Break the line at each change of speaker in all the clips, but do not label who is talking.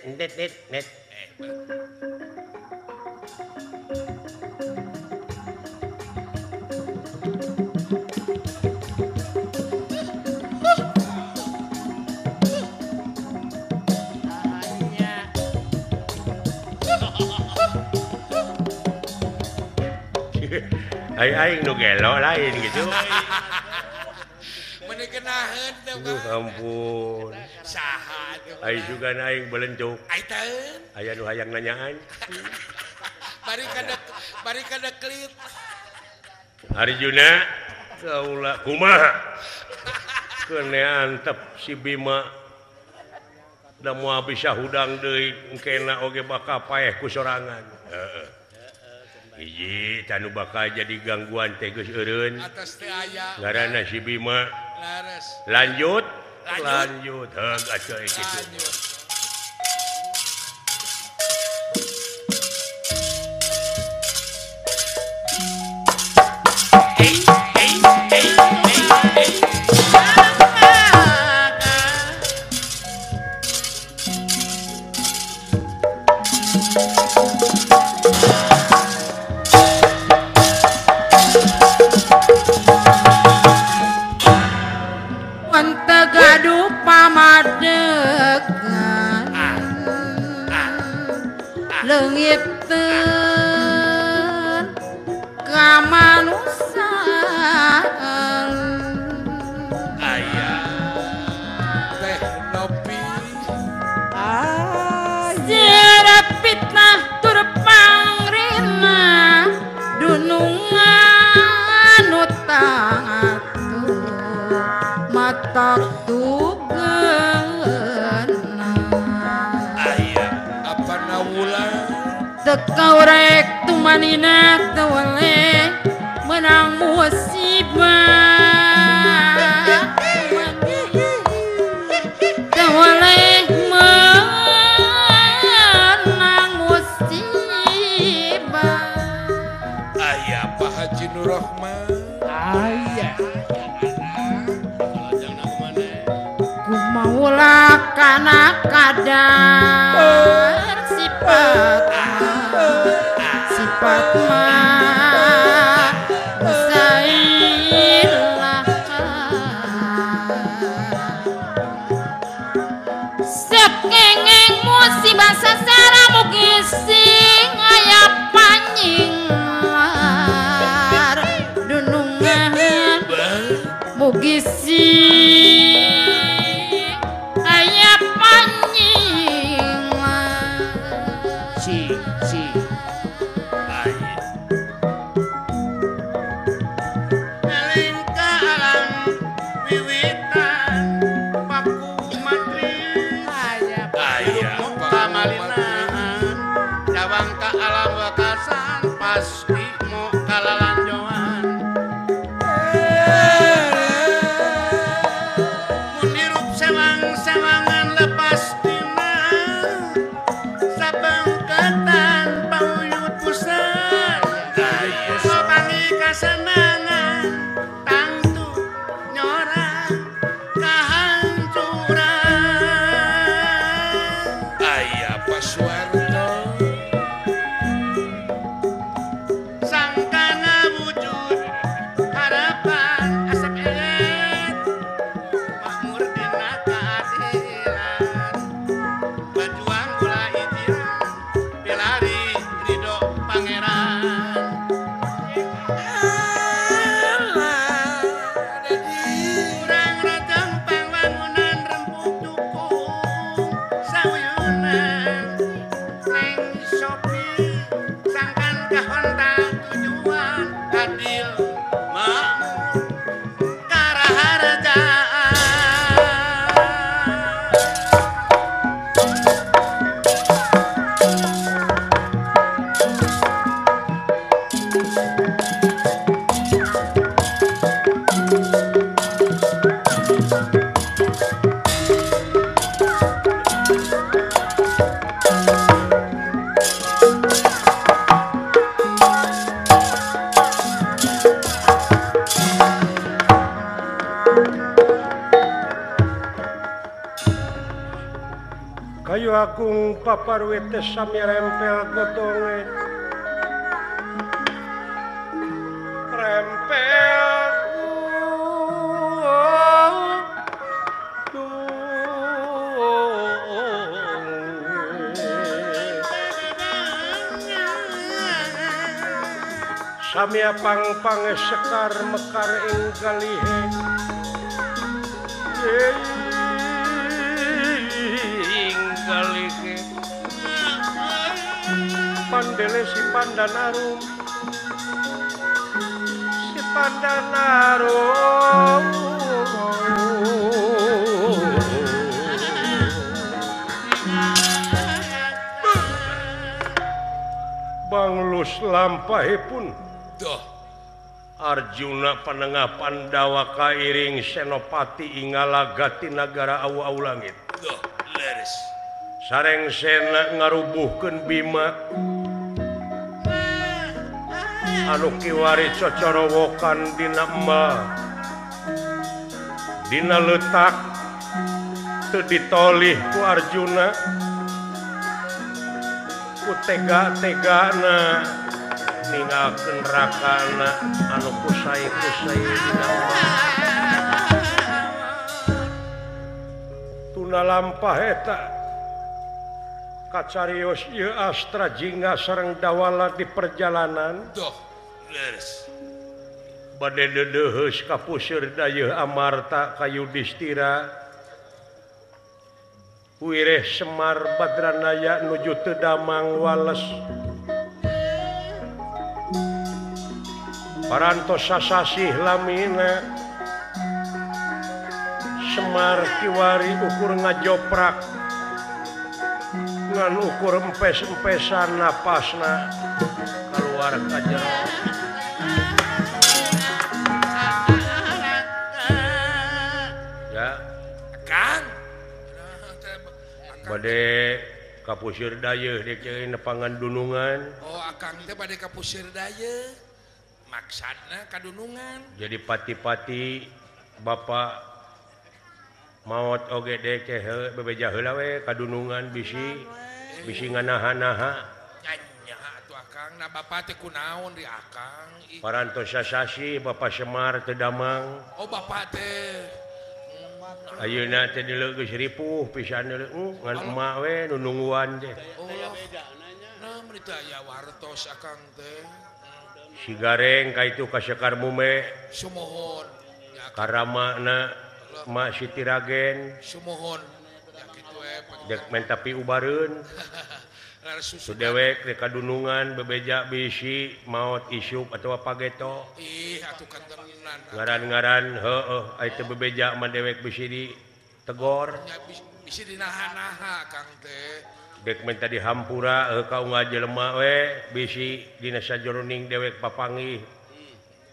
net net net. Ai aing nu gelo lain gitu.
Meuni geunaheun teh
Duh ampun.
Saha atuh?
Ai sugan aing belentuk.
Ai taeun.
Aya nu hayang nanyaan.
Bari kada klit.
Arjuna kaula kumaha? Keune antep si Bima. Da moal bisa hudang deui engkena oge bakal paeh ku sorangan. Heeh. Hiji tanu bakal jadi gangguan teh geus eureun.
Atas teh aya.
Ngaranna si Bima.
Lares.
Lanjut. Lanjut. Heug atuh kitu.
Leungiteun kamanusan
aya teh nopi
aya fitnah tur pangrina dunungan nu tangatu matak tugeuna
aya apa nawulan
teu kaurek tumanina teu weleh menang musibah teu weleh menang musibah
aya Pak Haji Nur Rahman
aya
kumaula kana kadar sifat sifat mah musailah sekengeng musibah sasara mugi sing aya panyinglar dunungan mugi sing aya panyinglar
si si
pasti mau kalalanjoan mun hirup sewang-sewangan lepas dina sabengketan pauyut pusat sopangi kasenangan tangtu nyora kahancuran
aya Pak Suwarto
Agung paparwit teh sami rempel gotonge rempel samia pang-pange sekar mekar ing galihe ing galihe pandele si Pandan Arum si Pandan Arum banglus lampahipun Arjuna panengah Pandawa kairing Senopati Ingalagati nagara awu-awu langit. Sareng sena ngarubuhkeun Bima anu kiwari cocorowokan dina emal dina letak teu ditolih ku Arjuna ku tega-tegana ninggalkeun rakana anu kusai-kusai dina tuna lampah eta kacarios ieu Astra Jingga sareng Dawala di perjalanan.
Duh, leres.
Bade deudeuheus ka puseur dayeuh Amarta ka Yudhistira. Wireh Semar Badranaya nuju teu damang wales. Parantos sasasih lamina Semar kiwari ukur ngajoprak ngan ukur empes-empesan napasna keluar ka jero. Ya,
Kang.
Bade ka puseur dayeuh deuk nepangan dunungan.
Oh, akang teh bade ka puseur dayeuh. Maksudna kadunungan.
Jadi pati-pati bapak maot oge dek bebeja heula we kadunungan bisi bisi nganaha-naha.
Nya atuh akang na bapak teh kunaon di akang.
Parantos sasasi Bapak Semar teu damang.
Oh bapak teh.
Ayeuna teh deuleu geus ripuh pisan deuleu ngan emak we nu nungguan teh.
Oh. Nah meuni teh aya wartos akang teh.
Si Gareng ka itu ka Sekar Mume.
Sumuhun.
Karamana Mak Siti Ragen.
Sumuhun. Ya kitu we.
Dek menta piubareun. Su dewek rek kadunungan bebeja bisi maot isuk atawa pageto.
Ih atuh kantenan.
Ngaran-ngaran heueuh aya teu bebeja mah dewek bisi ditegor.
Nya bisi dinaha-naha Kang teh.
Dek menta dihampura ka unggal jelema we bisi dina sajroning dewek papanggih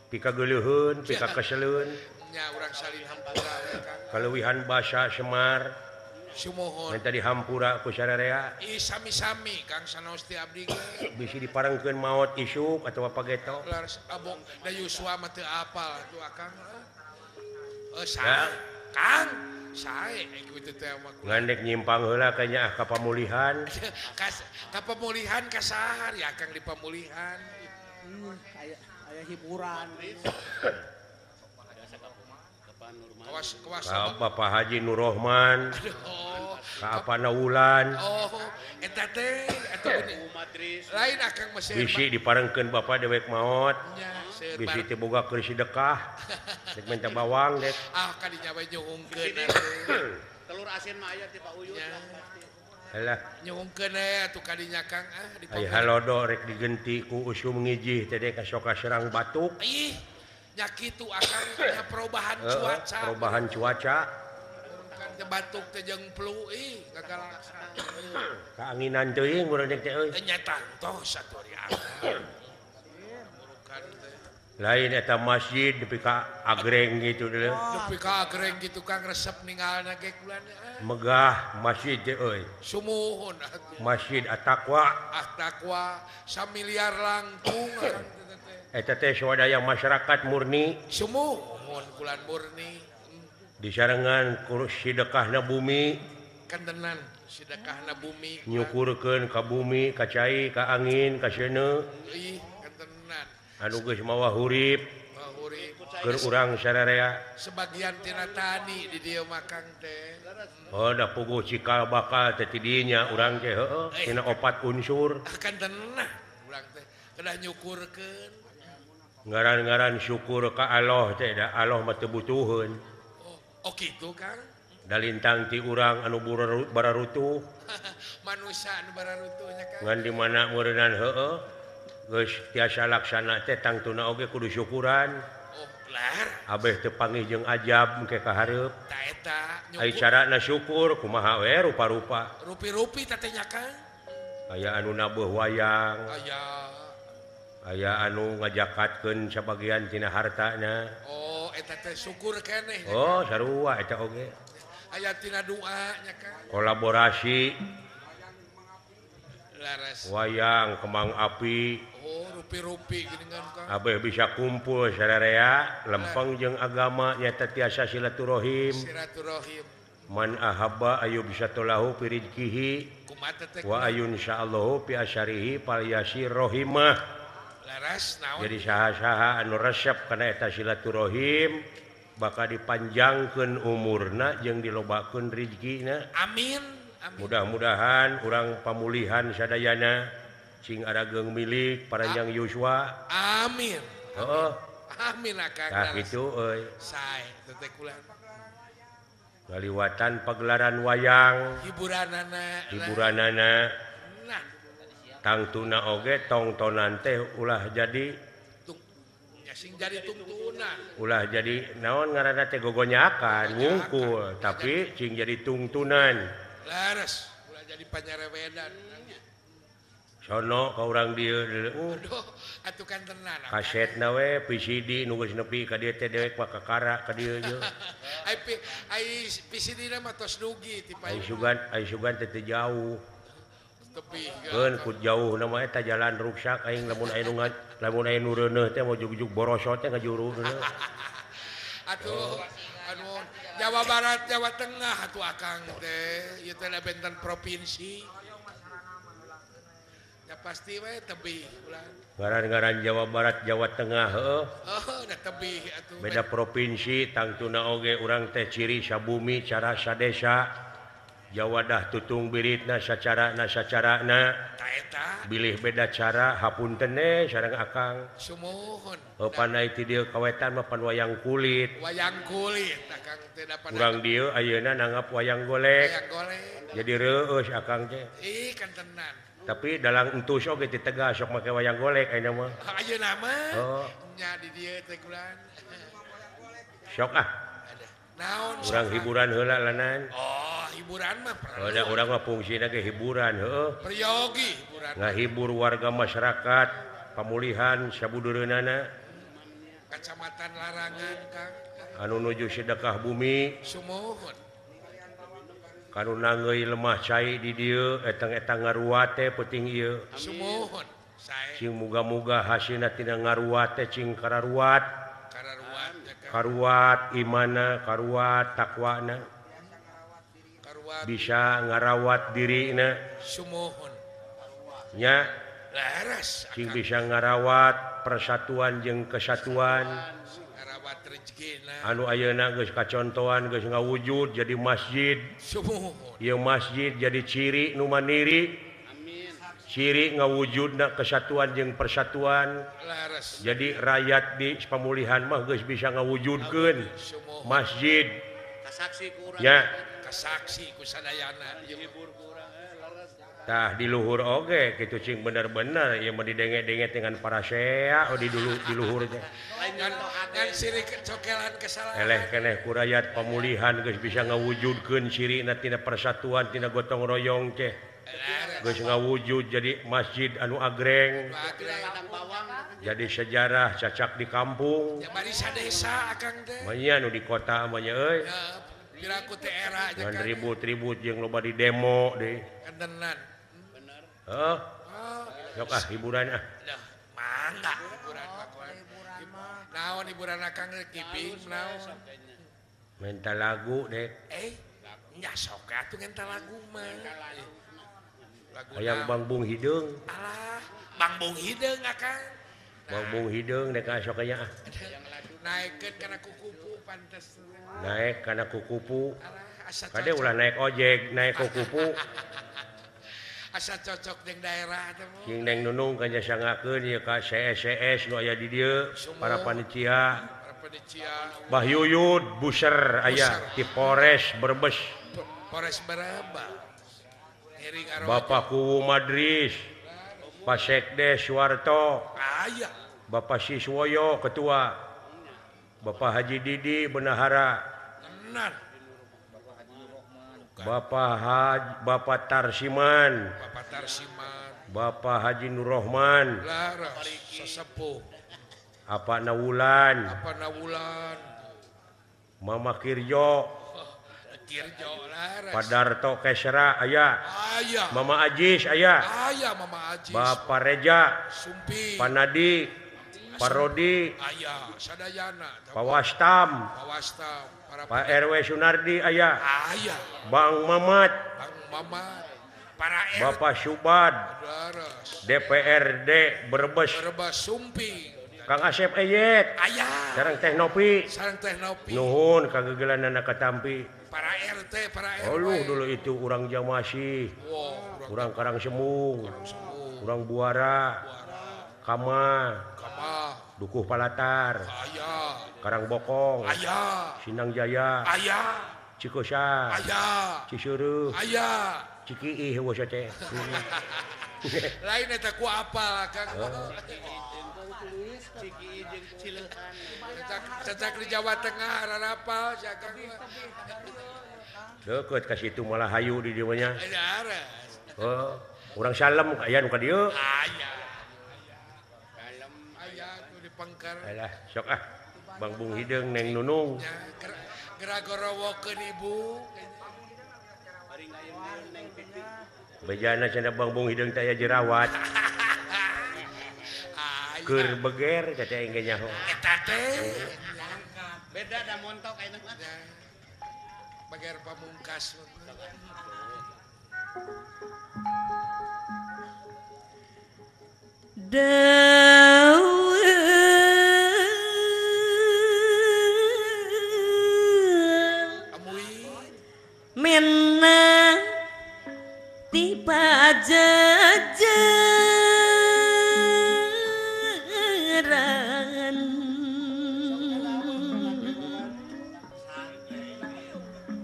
pika geuleuheun pika keseleun.
Nya urang salin hampura we Kang.
Kaleuwihan basa Semar.
Sumuhun.
Menta dihampura ku sararea.
Ih sami-sami Kang sanaos ti abdi ge.
Bisi diparengkeun maot isuk atawa pageto.
Laras abong da Yuswa mah teu apal atuh akang. Sae Kang sae kitu teh mah.
Ngandek nyimpang heula kayaknya ka pamulihan.
Ka pamulihan ka saha ya Kang di pamulihan.
Aya hiburan.
Kawas kawas
ka Bapak Haji Nurrohman. Ka Apana Wulan.
Oh, eta teh eta lain akang mah
bisi diparengkeun bapak dewek maot. Bisi teu boga keur sedekah. Dek minta bawang dek.
Ah kadinya we nyuhungkeun atuh.
Telur asin mah aya ti Pak Uyut lah pasti.
Halah.
Nyuhungkeun we atuh kadinya Kang ah di
Aya halodo rek digenti ku usum ngijih teh dek sok kaserang batuk.
Ih. Nya kitu akang nya perubahan cuaca.
Perubahan cuaca.
Kan teh batuk teh jeung flu ih gagalaksa.
Kaanginan teuing urang teh euy.
Nya tangtos atuh ari akang.
Lain eta masjid nepi ka agreng gitu deuleu.
Nepi ka agreng gitu Kang resep ningalna ge kulan.
Megah masjid teh euy.
Sumuhun atuh.
Masjid At-Taqwa.
At-Taqwa samiliar langkung akang teh.
Eta teh swadaya masyarakat murni.
Sumuhun kulan murni.
Disarengan ku sedekahna bumi.
Kantenan. Sedekahna bumi.
Nyukurkeun ka bumi, ka cai, ka angin, ka seuneu.
Ih, kantenan.
Anu geus mawa hurip. Keur urang sararea.
Sebagian tina tani di dieu mah Kang teh.
Oh, da puguh cikal bakal teh ti dinya urang teh heueuh tina opat unsur.
Kantenan urang teh kedah nyukurkeun.
Ngaran-ngaran syukur ka Allah teh da Allah mah teu butuheun.
Oh, kitu Kang.
Dalintang ti urang anu bararutuh.
Manusia anu bararutuhnya Kang.
Ngan di mana meureunnan heueuh geus tiasa laksana teh tangtuna oge kudu syukuran.
Oh, lar.
Abeh teu panggih jeung ajab engke ka hareup.
Ta eta
ai carana syukur kumaha we rupa-rupa.
Rupi-rupi teh nya Kang.
Aya anu nabuh wayang.
Aya.
Aya anu ngajakatkeun sabagian tina hartana.
Oh, eta teh syukur keneh.
Oh, sarua eta oge.
Aya tina doa nya Kang.
Kolaborasi.
Laras.
Wayang kembang api.
Oh, rupi-rupi geuningan Kang.
Abeh bisa kumpul sararea lempeng jeung agama nyata tiasa silaturahim.
Silaturahim.
Man ahabba ayu bisatolahu fi rizqihi wa ayun insyaallahu fi asyarihi falyasir rohimah.
Laras naon?
Jadi saha-saha anu resep kana eta silaturahim bakal dipanjangkeun umurna jeung dilobakeun rezekina.
Amin. Amin.
Mudah-mudahan urang pamulihan sadayana sing arageung milik paranjang yuswa.
Amin.
Heeh.
Amin akang.
Tah kitu euy.
Sae teh kula.
Ngaliwatan pagelaran wayang,
hiburanana.
Hiburanana.
Nah,
tangtuna oge tongtonan teh ulah jadi
sing jadi tungtunan.
Ulah jadi naon ngaranna teh gogonyakan wungkul, tapi sing jadi tungtunan.
Laras, ulah jadi panyarewedan.
Sono ka urang dieu
aduh, atuh kan tenan.
Kasetna we VCD nu geus nepi ka dieu teh dewek mah kakara ka dieu ye.
Ai VCD na mah tos dugi ti
payu. Ai sugan teh teu jauh.
Tepi.
Keun ku jauh na mah eta jalan ruksak aing lamun aya nu lamun aya nu reuneuh teh mau jug-jug borosot teh ngajuru reuneuh.
Atuh anu Jawa Barat, Jawa Tengah atuh akang teh ieu teh benten provinsi. Ya pasti we tebih ulah.
Ngaran-ngaran Jawa Barat, Jawa Tengah heueuh.
Oh, da tebih atuh.
Beda provinsi tangtuna oge urang teh ciri sabumi cara sadesa. Jawadah tutung biritna sacarana sacarana.
Ta eta.
Bilih beda cara hapunten we sareng akang.
Sumuhun.
Heuh pandai ti dieu kawetan mah pan wayang kulit.
Wayang kulit akang teh dapat.
Urang dieu ayeuna nanggap wayang golek.
Wayang golek.
Jadi reueus akang teh.
Ih kan tenan.
Tapi dalang entus oge ti Tegal sok make wayang golek ayeuna mah.
Ayeuna mah.
Oh.
Nya di dieu teh kulan.
Sok ah.
Naon
urang hiburan heula lanan.
Oh, hiburan mah perlu.
Oh, urang mah fungsina ge hiburan heueuh.
Peryogi hiburan.
Ngahibur warga masyarakat pamulihan sabudureunana.
Kacamatan Larangan Kang.
Anu nuju sedekah bumi.
Sumuhun.
Kanu nanggeuy lemah cai di dieu etang-etang ngaruat teh peuting ieu.
Sumuhun. Sae.
Sing muga-muga hasilna tina ngaruat teh cing kararuat. Karuat imana, karuat takwana, bisa ngarawat dirina,
sumuhun,
nya,
laras,
sing bisa ngarawat persatuan jeung kesatuan, anu ayeuna geus kacontohan geus ngawujud jadi masjid, ieu masjid jadi ciri nu mandiri. Ciri ngawujudna kesatuan jeung persatuan.
Laras.
Jadi rakyat di pamulihan mah geus bisa ngawujudkeun masjid.
Kasaksi ku urang.
Ya.
Kasaksi ku sadayana.
Tah di luhur oge kitu cing bener-bener ieu mah didenge-denge dengan parasea oh di dulu di luhur teh.
Ngan sirik cokelan kesalahan.
Eleh keneh ku rakyat pamulihan geus bisa ngawujudkeun cirina tina persatuan tina gotong royong teh. Geus ngawujud jadi masjid anu agreng. Jadi sejarah cacak di kampung. Manya nu di kota mah nya euy. Ngan ribut-ribut jeung loba di demo deui. Heuh. Sok ah hiburan ah.
Mangga hiburan mah. Naon hiburan akang kiping naon?
Minta lagu deh.
Nya sok atuh ngenta lagu mah.
Hayang Bangbung Hideung.
Alah, Bangbung Hideung akang.
Bangbung Hideung dek sok nya ah.
Naikeun kana kukupu pantes.
Naik kana kukupu. Kade ulah naik ojek, naik kukupu.
Asa cocok jeung daerah teh.
Cing Neng Nunung kan jasangakeun ieu ka CSCS nu aya di dieu, para panitia. Bah Yuyud Buser aya di Polres Brebes.
Polres Brebes.
Bapak Kuwu Madris, Pak Sekdes Suwarto,
aya.
Bapak Siswoyo Ketua, Bapak Haji Didi Benahara, Bapak Tarsiman, Bapak Haji Nur Rohman, Apa Nawulan, Mama Kirjo, Padarto Kesra aya, Mama Ajis aya, Bapak Reja, Panadi, Parodi, Pak Wastam, Pak RW Sunardi aya, Bang Mamat, Bapak Subad, DPRD Brebes, Kang Asep Eyet, sareng Teh Nopi, nuhun kagegelanana katampi.
Para RT, para RW.
Oh, dulu itu urang Jamasi, urang Karangsembung, urang Buara, Kama, Dukuh Palatar, Karangbokong, Sinang Jaya, Cikosa, Cisuruh, Cikiih heueuh teh.
Lain eta ku apal Kang. Cacak di Jawa Tengah rarapal sia Kang.
Deukeut ka situ malah hayu di dieu nya. Oh, urang Salem aya nu ka dieu.
Aya. Salem aya tuh di Pengker.
Alah, sok ah. Bangbung Hideung Neng Nunung.
Geura gorowokeun ibu.
Bejana cenah Bangbung Hideung teh aya jerawat. Keur beger kata aing ge nyaho.
Eta teh
beda da montok ayeuna mah.
Beger pamungkas.
Mena ti pajajaran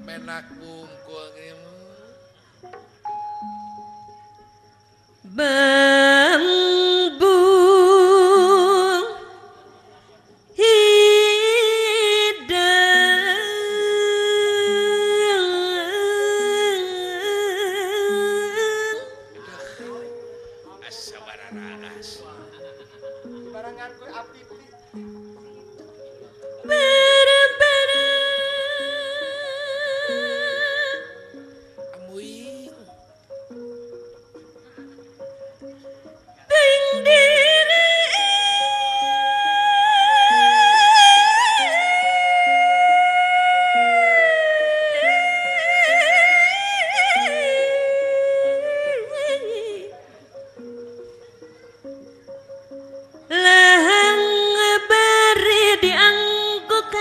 menak bungkul
bambu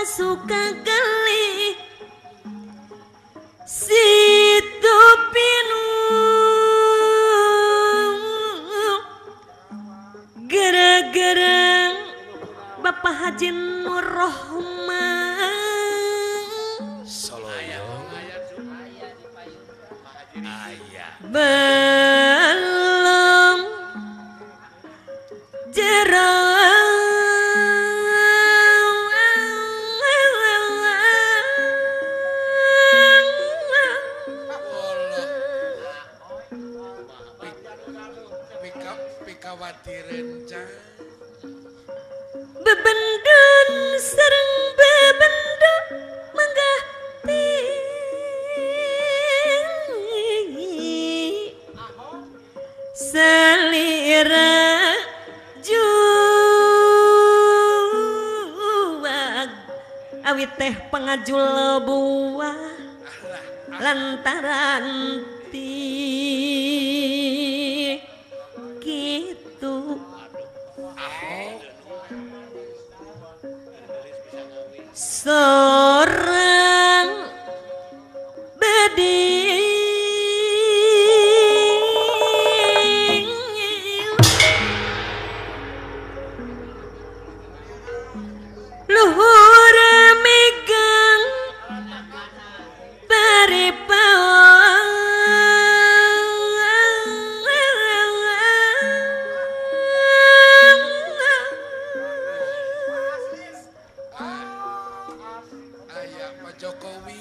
suka geli situ pinu gara-gara Bapak Haji Nur Rohman belum jerang bebendun sareng bebendun manggah tinggi selira juwag awit teh pangajul buah. Lantaran ti kitu sorang beding luhur megang paripawan
Aya Pak Jokowi.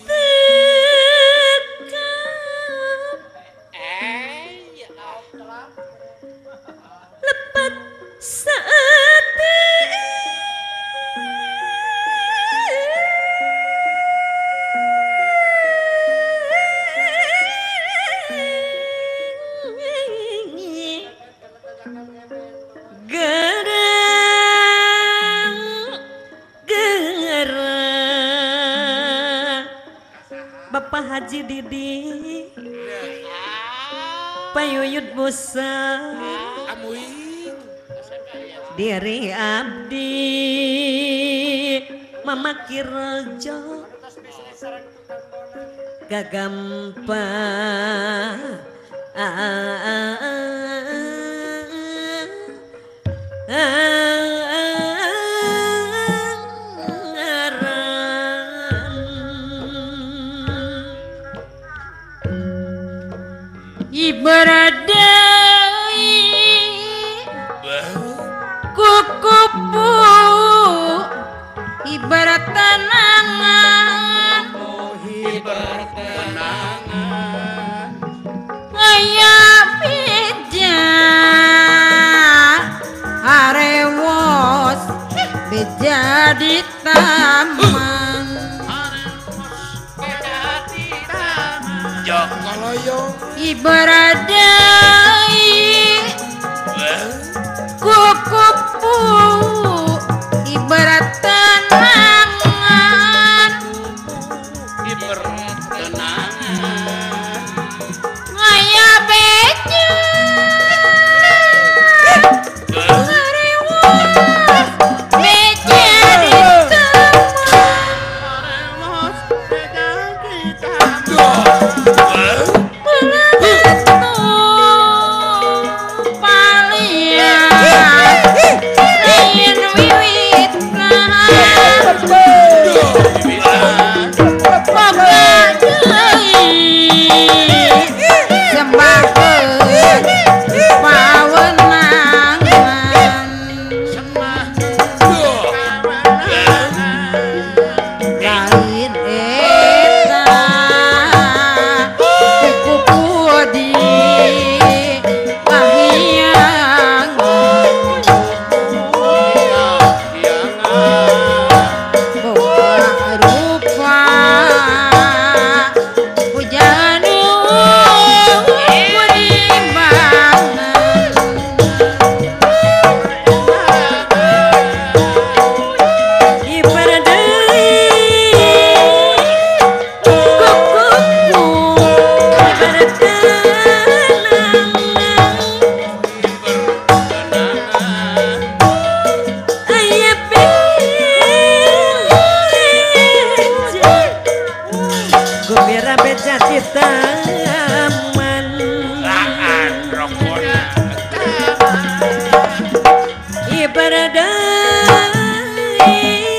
Lepat saat gerang gerang Bapak Haji Didi Payuyut Musa
Amuing
diri abdi Mama Kirjo gagampa
Ibaradai kukupu ibarat tenangan
Ibarat tenangan
aya beja arewos beja di taman
Jokoloyong
ibaradai kukupu ibarat tenangan
ibarat tenangan
ngaya beja arewos beja di taman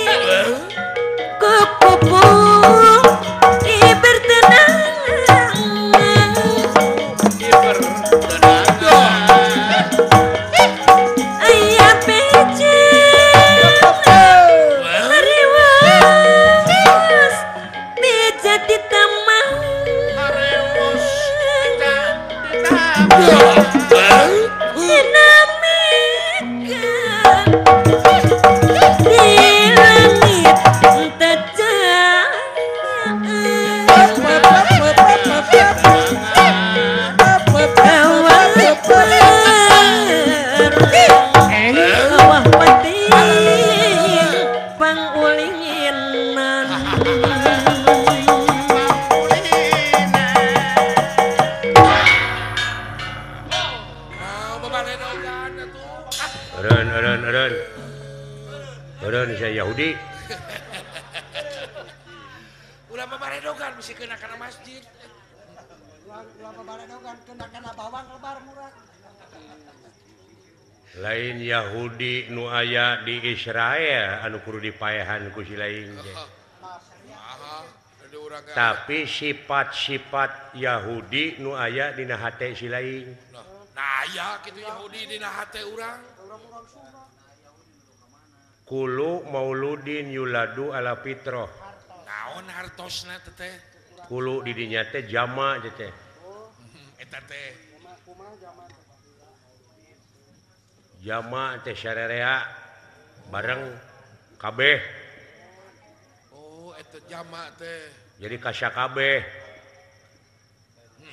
arewos beja di taman
Awas.
babaredogan atuh.
Eureun eureun eureun. Eureun sia Yahudi.
Ulah babaredogan bisi kena kana masjid.
Ulah babaredogan kena kana bawang lebar murah.
Lain Yahudi nu aya di Israel anu kudu dipaehan ku si lain teh. Tapi sifat-sifat Yahudi nu aya dina hate si lain.
Nah aya kitu Yahudi dina hate urang.
Kulu mauludin yuladu ala fitrah.
Naon hartosna teh?
Kulu di dinya teh jama teh.
Eta teh.
Jama teh sarerea bareng kabeh.
Oh, eta jama teh.
Jadi kasakabeh.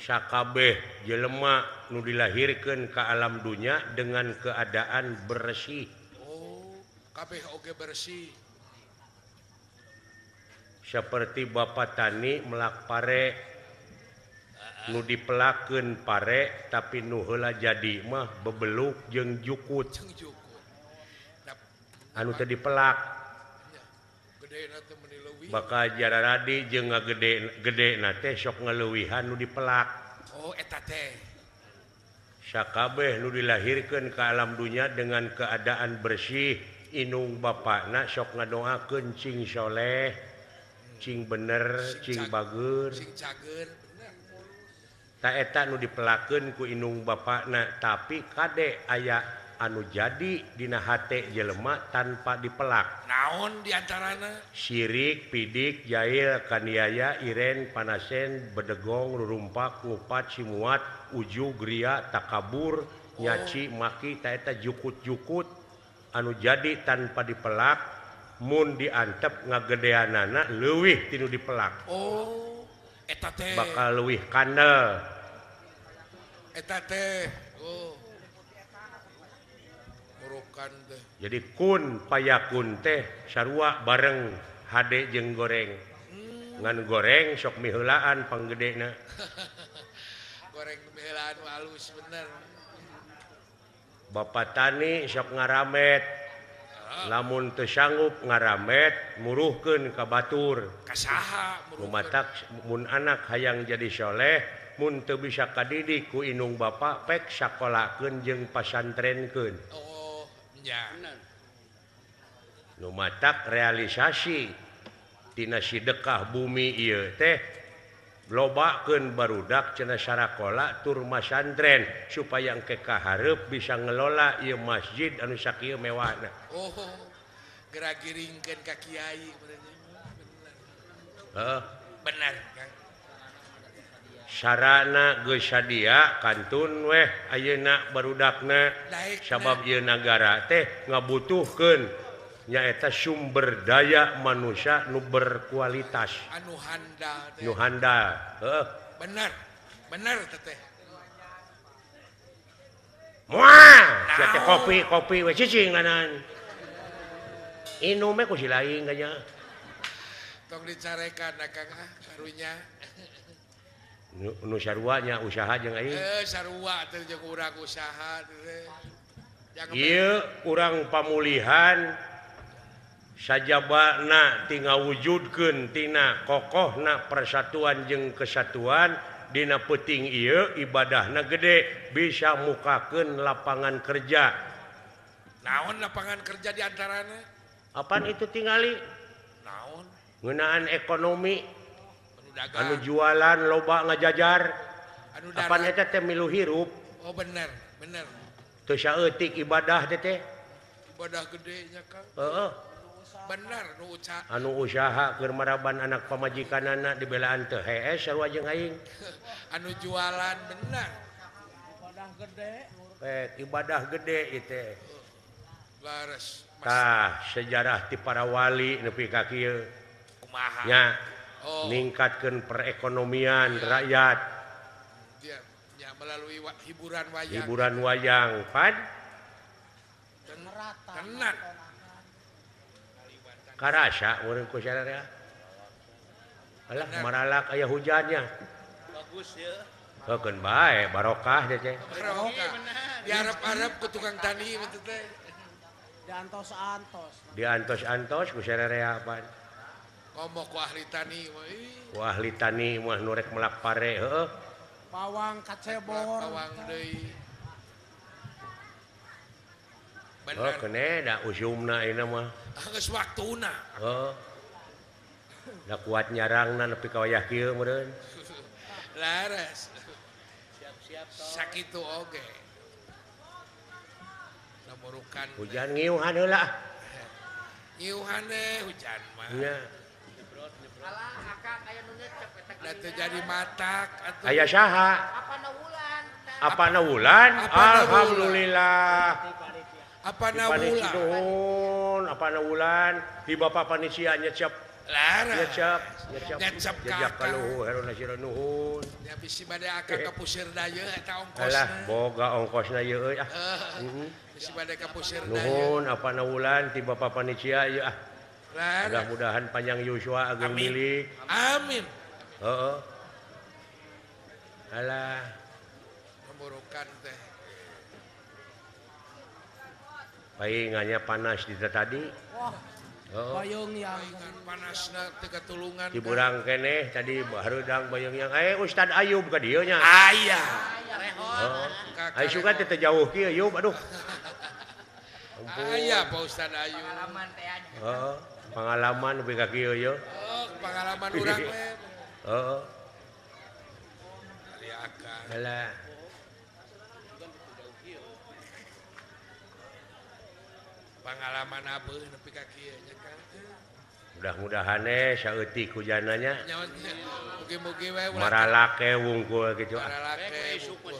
Sakabeh jelema nu dilahirkeun ka alam dunya dengan keadaan bersih.
Oh, kabeh oge bersih.
Seperti bapak tani melak pare nu dipelakeun pare tapi nu heula jadi mah bebeluk jeung jukut. Anu teu dipelak. Bakal jararadi jeung ngagede gedena teh sok ngaleuwihan nu dipelak.
Oh, eta teh.
Sakabeh nu dilahirkeun ka alam dunya dengan keadaan bersih, inung bapakna sok ngadoakeun cing soleh, cing bener, cing bager,
cing cager.
Ta eta nu dipelakeun ku inung bapakna tapi kade aya anu jadi dina hate jelema tanpa dipelak.
Naon diantarana?
Sirik, pidik, jail, kaniaya, iren, panasen, bedegong, rurumpak, ngupat, simuat, ujug, ria, takabur, nyaci, maki, ta eta jukut-jukut anu jadi tanpa dipelak mun diantep ngagedeanana leuwih tinu dipelak.
Oh, eta teh
bakal leuwih kandel.
Eta teh. Oh. Murukan teh.
Jadi kun payakun teh sarua bareng hade jeung goreng. Ngan goreng sok miheulaan panggedena.
Goreng miheulaan halus bener.
Bapak tani sok ngaramet. Lamun teu sanggup ngaramet muruhkeun ka batur.
Ka saha muruhkeun?
Matak mun anak hayang jadi soleh mun teu bisa kadidik ku inung bapa pek sakolakeun jeung pasantrenkeun.
Oh, nya.
Nu matak realisasi tina sidekah bumi ieu teh lobakeun barudak cenah sarakola tur masantren supaya engke kahareup bisa ngelola ieu masjid anu sakieu mewahna.
Oh, geragiringkeun ka kiai bener.
Heeh.
Bener, Kang.
Sarana geus sadia kantun weh ayeuna barudakna sabab ieu nagara teh ngabutuhkeun nyaeta sumber daya manusia nu berkualitas
anu handal teh.
Nu handal. Heeh.
Bener. Bener teteh.
Moal, sia teh kopi we cicing lanan. Inum we ku si lain kanya.
Tong dicarekan Kang ah karunya.
Nu sarua nya usaha jeung aing.
Sarua teh jeung urang usaha teh.
Ieu urang pamulihan sajabana ti ngawujudkeun tina kokohna persatuan jeung kesatuan dina peuting ieu ibadahna gede bisa mukakeun lapangan kerja.
Naon lapangan kerja di antarana?
Apaan itu tingali?
Naon?
Ngeunaan ekonomi. Anu jualan loba ngajajar.
Anu
apaan eta teh milu hirup?
Oh bener, bener.
Teu saeutik ibadah teh teh.
Ibadah gede nya Kang.
Heeh.
Bener nu usaha.
Anu usaha keur maraban anak pamajikanana dibelaan teu hees sarua jeung aing.
Anu jualan bener.
Ibadah gede.
Ibadah gede ieu teh.
Lares.
Tah sejarah ti para wali nepi ka kieu.
Kumaha?
Nya.
Oh.
Ningkatkeun perekonomian rakyat.
Ya, ya melalui hiburan wayang.
Hiburan wayang, pan.
Tenan.
Karasa urang ku sararea. Alah maralak aya hujannya.
Bagus ya.
Heukeun bae barokah teh.
Barokah. Diarep-arep ku tukang tani mah teh.
Diantos-antos.
Diantos-antos ku sarereapan.
Komo ku ahli tani mah.
Ku ahli tani mah nu rek melak pare heueuh.
Bawang kacebor.
Bawang deui.
Bener. Oh, kene da usumna ayeuna mah.
Geus waktuna.
Heuh. Da kuat nyarangna nepi ka wayah kieu meureun.
Laras. Siap-siap toh. Sakitu oge. Namurukan.
Hujan ngiuhan heula.
Ngiuhan deh hujan mah.
Nya.
Alah akang aya nu nyecep eta.
Da teu jadi matak atuh.
Aya saha?
Apana wulan?
Apana wulan? Alhamdulillah.
Apana wulan? Nuhun,
apana wulan? Di bapak panitia nyecep.
Laras.
Nyecep,
nyecep
jejak kaluhur herona sira nuhun.
Ya bisi bade akang ka pusir da yeuh eta ongkosna.
Alah, boga ongkosna ieu euy ah.
Heeh. Bisi bade ka pusir da.
Nuhun apana wulan ti bapak panitia ieu ah. Mudah-mudahan panjang yuswa agung milik.
Amin.
Heeh. Alah.
Pemburukan teh.
Paingannya panas di tadi.
Wah.
Oh.
Bayung yang
panasna teu katulungan.
Diburang keneh tadi hareudang bayung yang Ustad Ayub ka dieu nya.
Aya.
Heeh. Ai suka teh jauh kieu Yub aduh.
Aya Pak Ustad Ayub.
Pengalaman teh nya.
Heeh, pengalaman nepi ka kieu ye.
Oh, pengalaman urang we.
Heeh.
Ari akang.
Alah.
Pengalaman abeuh nepi ka kieu nya Kang.
Mudah-mudahan saeutik hujananya.
Mugi-mugi we ulah
maralake wungkul kitu ah.
Maralake wungkul.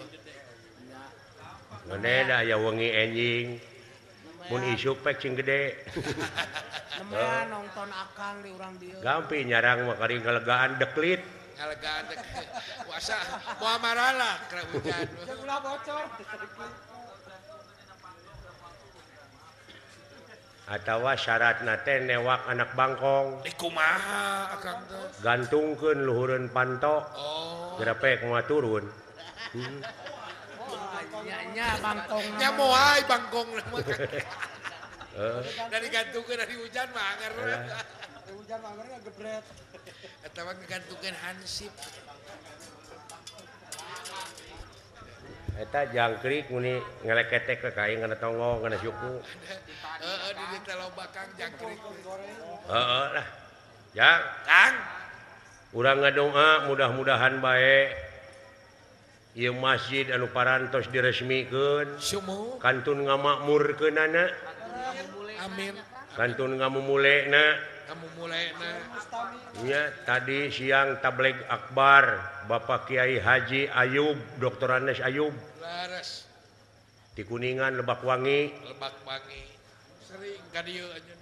Ngene da aya wengi enjing. Mun isuk pek cing gede.
Nemean nonton akang di urang dieu.
Gampi nyarang mah kari ngalegaan deklit.
Ngalegaan deklit. Puasa moal maralak keur hujan.
Jeung ulah bocor.
Atawa syaratna teh newak anak bangkong.
Di kumaha akang teh?
Gantungkeun luhureun panto.
Oh.
Gerepek moal turun.
Nya bangkong.
Nya moal bangkong mah. Dari gantungkeun dari hujan mah anger.
Dari hujan mah anger gebret.
Atawa ngagantungkeun hansip.
Eta jangkrik muni ngeleketek ke kain kana tonggong kana suku.
Heeh di dieu teh loba Kang jangkrik.
Heeh lah. Ya,
Kang.
Urang ngadoa mudah-mudahan bae ieu masjid anu parantos diresmikeun. Kantun ngamakmurkeunana.
Amin.
Kantun ngamumulena.
Ngamumulena.
Nya tadi siang tabligh akbar Bapak Kiai Haji Ayub, Dr. Andes Ayub.
Laras.
Di Kuningan Lebak Wangi.
Lebak Wangi. Sering ka dieu anjeun.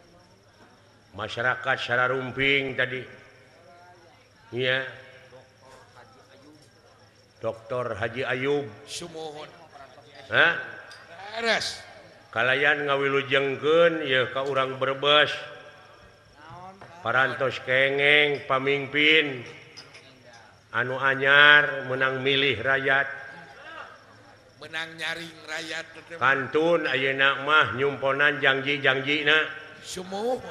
Masyarakat Sararumping tadi. Nya. Dr. Haji Ayub.
Sumuhun.
Hah?
Laras.
Kalayan ngawilujengkeun ieu ka urang Brebes. Parantos kengeng pamimpin anu anyar menang milih rakyat
menang nyaring rakyat
kantun ayeuna mah nyumponan janji-janjina
sumuhun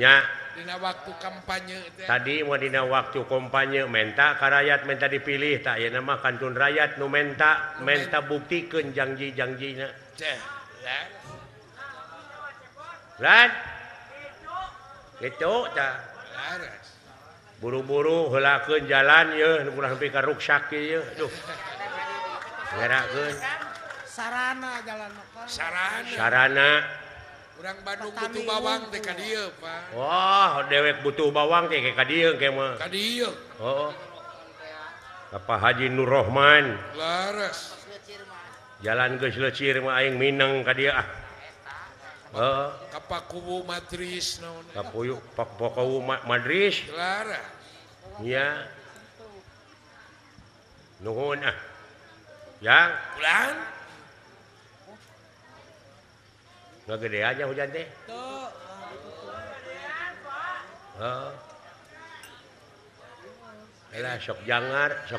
nya
dina waktu kampanye teh
tadi mah dina waktu kampanye menta ka rakyat menta dipilih tah ayeuna mah kantun rakyat nu menta menta buktikeun janji-janjina
teh
lan itu tah buru-buru heulakeun jalan yeuh nu kurang nepi ka ruksak ieu duh ngerakeun
sarana jalan mah
sarana
sarana
urang Bandung butuh bawang teh ka dieu Pak.
Wah dewek butuh bawang teh ka dieu ke mah
ka dieu
heeh Bapak Haji Nur Rohman
leres
jalan geus leucir mah aing mineng ka dieu ah. Heeh.
Ka Pakuwu Madris naon?
Ka Pakuwu Madris.
Laras.
Nya. Nuhun ah. Yang
pulang.
Ngagedean nya hujan teh.
Tuh.
Heeh. Lah sok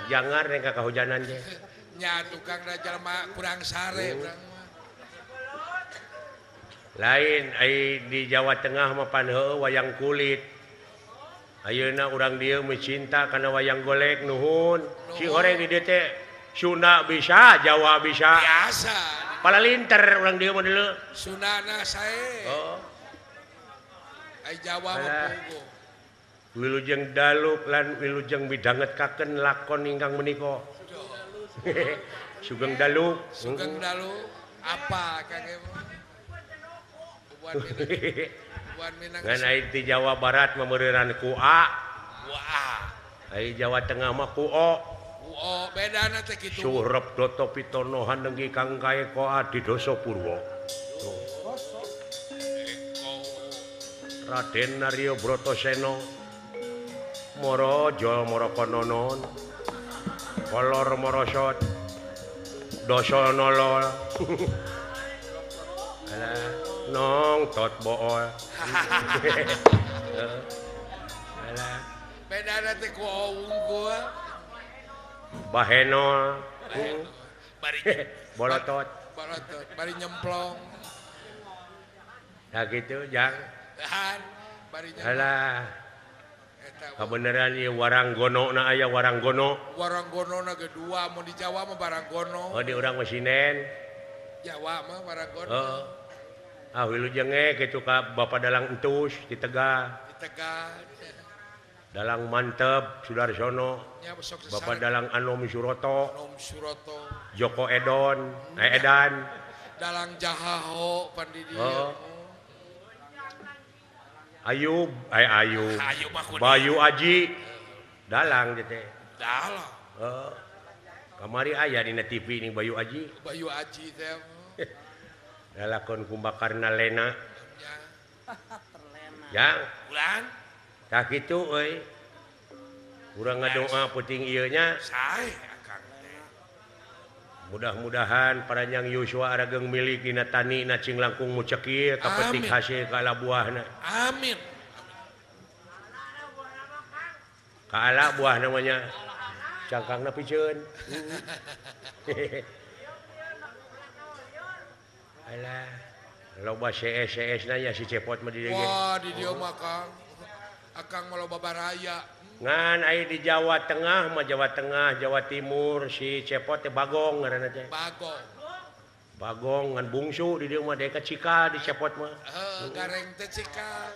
jangar neng ka kahujanan teh.
Nya tukang da jalma kurang sare urang mah.
Lain ai di Jawa Tengah mah pan heueuh wayang kulit. Ayeuna urang dieu mencinta kana wayang golek nuhun. Si horeng di dieu teh Sunda bisa, Jawa bisa.
Biasa.
Palalinter urang dieu mah deuleu.
Sundana sae.
Oh.
Ai Jawa mah puguh.
Wilujeng dalu lan wilujeng midhangetkaken lakon ingkang menika. Sugeng dalu.
Sugeng dalu apa Kang Emo?
Ngan ai di Jawa Barat memereuran ku A.
Ku A.
Ai Jawa Tengah mah ku O.
Ku O bedana teh kitu.
Surep Doto Pitono hanenggi kang kaeka Adidosa Purwa. Raden Narya Bratasena Maraja Marakononon Kolor Marasot Dasa Nala. Alah nong tot bool. Alah
bedana teh ku O unggul.
Baheno
bari
bolotot.
Bolotot bari nyemplong.
Nah gitu jang.
Tahan bari nyemplong.
Alah. Kabeneran ieu waranggono na aya waranggono.
Waranggono na ge dua mun di Jawa mah waranggono.
Oh di urang mah sinen.
Jawa mah waranggono.
Heeh. Ah wilujeng ge kitu ka Bapak Dalang Entus di Tegal.
Di Tegal.
Dalang Mantep Sudarsono.
Ya,
Bapak Dalang Anom Suroto.
Anom Suroto.
Joko Edon, Edan.
Dalang Jahaho pan di dieu.
Oh. Ayub, Ayub. Bayu Aji. Dalang teh.
Dalang.
Heeh. Kamari aya dina TV ning Bayu Aji.
Bayu Aji teh.
Lalakon Kumbakarna Lena.
Ya.
Jang.
Ulang.
Tah kitu euy. Urang ngadoa peuting ieu nya.
Sae akang teh.
Mudah-mudahan paranjang Yuswa arageng milik dina tani na cing langkung mucekir kapetik hasil kaala buahna.
Amin.
Kaala buah namanya. Cangkangna piceun. Alah, loba CS-CS na nya si Cepot mah di dieu.
Wah, di dieu mah Kang. Akang mah loba baraya.
Ngan aya di Jawa Tengah mah Jawa Tengah, Jawa Timur si Cepot teh Bagong ngaranna teh.
Bagong.
Bagong ngan bungsu di dieu mah deka cikal di Cepot mah.
Heuh, gareng teh cikal.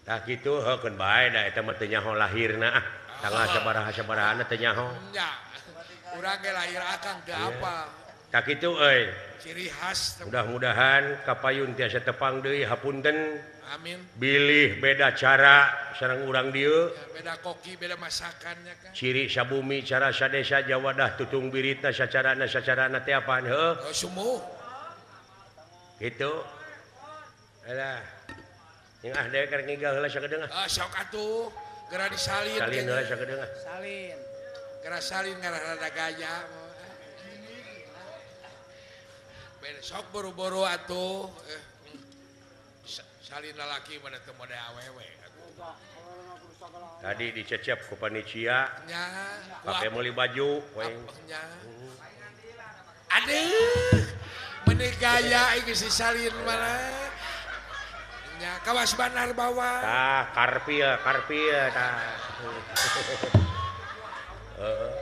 Tah kitu heukeun bae da eta mah teu nyaho lahirna ah. Tanggal sabaraha-sabarahana teu nyaho.
Nya. Urang ge lahir akang teu apa.
Tah kitu euy.
Ciri khas.
Mudah-mudahan kapayun tiasa tepang deui hapunten.
Amin.
Bilih beda cara sareng urang dieu.
Ya, beda koki, beda masakannya kan.
Ciri sabumi cara sadesa Jawadah tutung biritna sacarana sacarana teh apaan heuh?
Oh, sumuh.
Kitu. Alah. Jeung ah deui karek ngigal heula sakedeung ah.
Ah sok atuh, geura disalin.
Salin heula sakedeung ah.
Salin. Geura salin ngarah rada gaya. Beda sok boro-boro atuh. Salin lalaki mana teu mode awewe.
Tadi dicecep ku panitia.
Nya,
pake meuli baju we.
Nya. Aduh, meuni gaya ieu si salin mana. Nya kawas bandar bawa.
Tah, karpil, karpil tah. Heeh.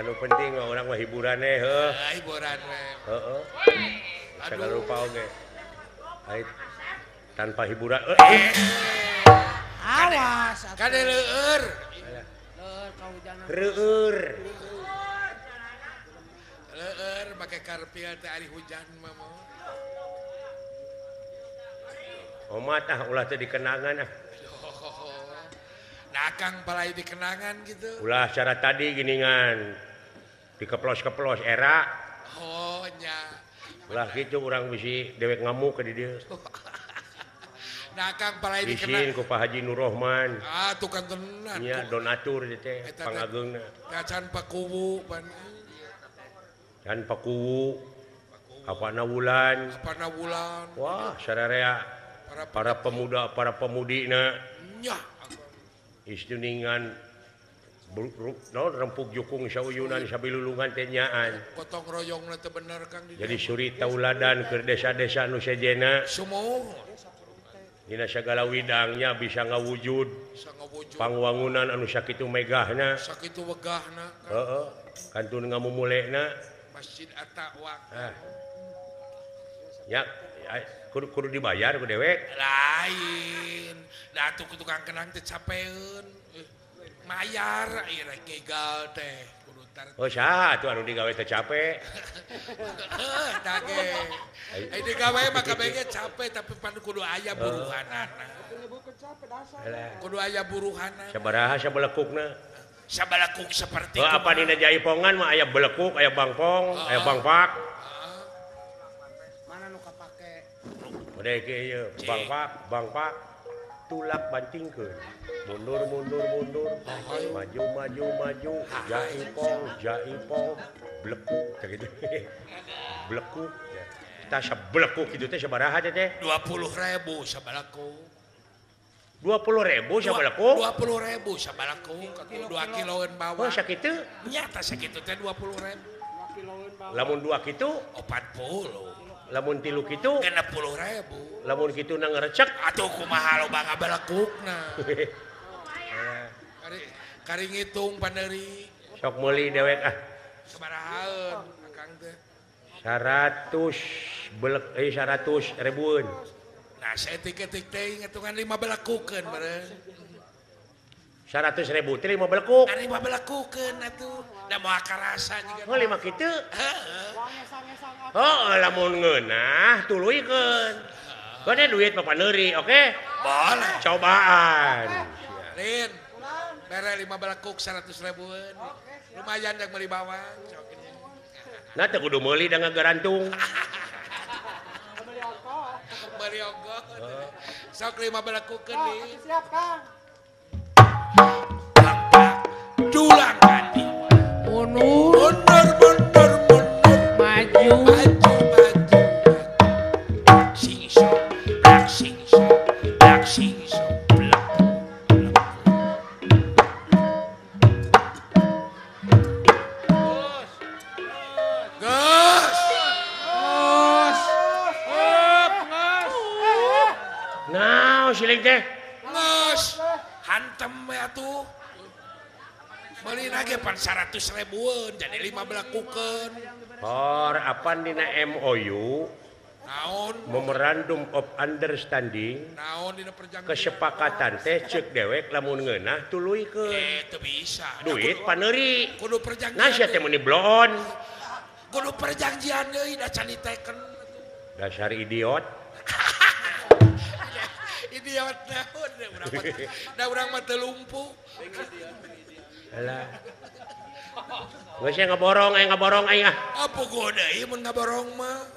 Anu penting mah urang mah hiburan we heuh.
Hiburan we.
Heeh. Segala rupa oge. Ai tanpa hiburan.
Awas.
Kade leueur.
Leueur kahujanan.
Reueur.
Leueur make karpil teh ari hujan mah.
Omat ah ulah teh dikenangan ah.
Nah akang palai dikenangan gitu.
Ulah cara tadi giningan. Dikeplos-keplos era.
Oh nya.
Ulah gitu urang bisi dewek ngamuk ke di dieu.
Nah akang palai
dikenangan. Bisin ku Pak Haji Nur Rohman.
Ah tukang tenan.
Nya donatur teh pangageungna.
Can Pakuwu pan.
Can Pakuwu. Apana wulan.
Apana wulan.
Wah, sararea para pemuda para pemudina.
Nya.
Istuningan Naon rempug jukung sauyunan sabilulungan teh nyaan.
Gotong royongna teh bener Kang.
Jadi suri tauladan keur desa-desa nu sejenna.
Sumuhun.
Dina sagala widangnya bisa ngawujud. Pangwangunan anu sakitu megahna.
Sakitu wegahna.
Heeh. Kantun ngamumulena.
Masjid At-Taqwa.
Ah. Ya, kudu dibayar ku dewek.
Lain. Da atuh ku tukang kenang teh capeun. Mayar ieu rek ngigal teh kudu tar.
Oh saha atuh anu digawe teh capek.
Heuh tah ge. Ai digawe mah kabeh ge capek tapi pan kudu aya buruhanana. Kudu aya buruhanana.
Sabaraha sabelekukna?
Sabalekuk seperti
oh, apa dina jaipongan mah aya belekuk, aya bangpong, aya bangpak.
Mana nu kapake?
Udah ieu bangpak, bangpak. Tulak bantingkeun. Mundur mundur mundur, maju maju maju, jaipong jaipong, blekuk teh kitu. Blekuk. Tah sablekuk kitu teh sabaraha teh teh?
20.000 sabalekuk.
20.000 sabalekuk?
20.000 sabalekuk, 2 kiloeun bawang.
Oh sakitu?
Nya tah sakitu teh 20.000.
Lamun 2 kitu
40.
Lamun 3 kitu
60.000.
Lamun kitu na ngerecek
atuh kumaha loba ngabalekukna. Kari ngitung pandeuri.
Sok meuli dewek ah.
Sabarahaeun akang teh?
100 belek 100 ribuan.
Nah, saeutik-eutik teh ngitungan 5 belekukeun meureun.
100.000 teh 5 belekuk.
5 belekukeun atuh. Da moal karasa jiga.
Oh 5 kitu?
Heeh.
Oh, lamun ngeunah tuluykeun. Gede duit mah paneuri, oke?
Boleh.
Cobaan.
Lin. Mere 5 belekuk 100 ribuan. Lumayan yang meuli bawang.
Nah teu kudu meuli da ngagarantung.
Meuli ongkoh. Sok 5 belekukeun deui.
Siap, Kang.
Dulang kadi.
Mundur
mundur mundur mundur
maju
maju maju. Sing song blak sing song blak sing song blak. Gas. Gas. Up gas.
Nah, siling teh.
Nges. Hantem we atuh. Meuli ge pan 100 ribuan jadi 5 belekukeun.
Hor apan dina MOU?
Naon?
Memorandum of Understanding.
Naon dina perjanjian?
Kesepakatan teh ceuk dewek lamun ngeunah tuluykeun.
Teu bisa.
Duit paneuri.
Kudu perjanjian.
Nah sia teh meuni bloon.
Kudu perjanjian deui da can diteken.
Dasar idiot.
Idiot naon urang mah. Da urang mah teu lumpuh.
Alah. Geus ngaborong aya ngaborong aing ah.
Apa deui mun ngaborong mah?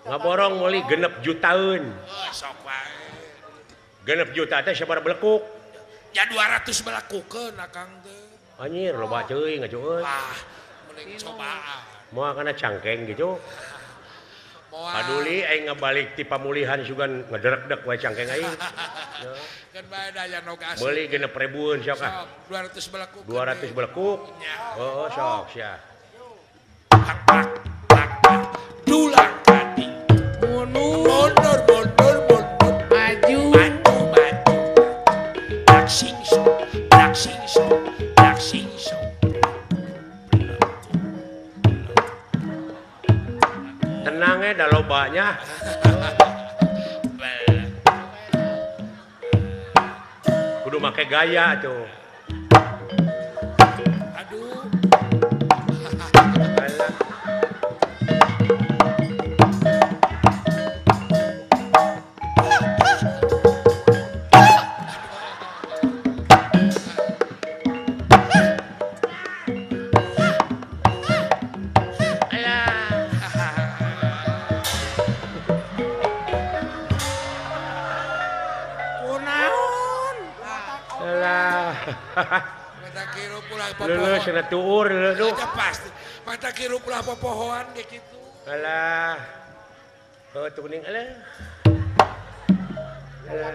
Ngaborong meuli 6 jutaeun.
Oh, sok wae.
6 juta teh sabaraha belekuk?
Ya 200 belekukeun akang teh.
Anjir loba teuing ngajueun.
Ah, mending cobaan.
Moal kana cangkeng gitu. Paduli aing ngabalik ti pamulihan sugan ngederek-dek wae cangkeng aing.
Kan bae daya nog asli.
Meuli 6 ribuan sok ah.
200 belekuk.
200 belekuk. Oh, sok sia.
Dulang kadi.
Mundur
mundur mundur mundur
maju
maju maju. Blak sing song blak sing song blak sing song.
Tenangnya dah lobanya. Kudu make gaya tuh.
Aduh.
Leuleus cenah tuur leuleus.
Pasti. Mata kirup lah popohoan ge kitu.
Alah. Heuh teu kuning alah. Alah.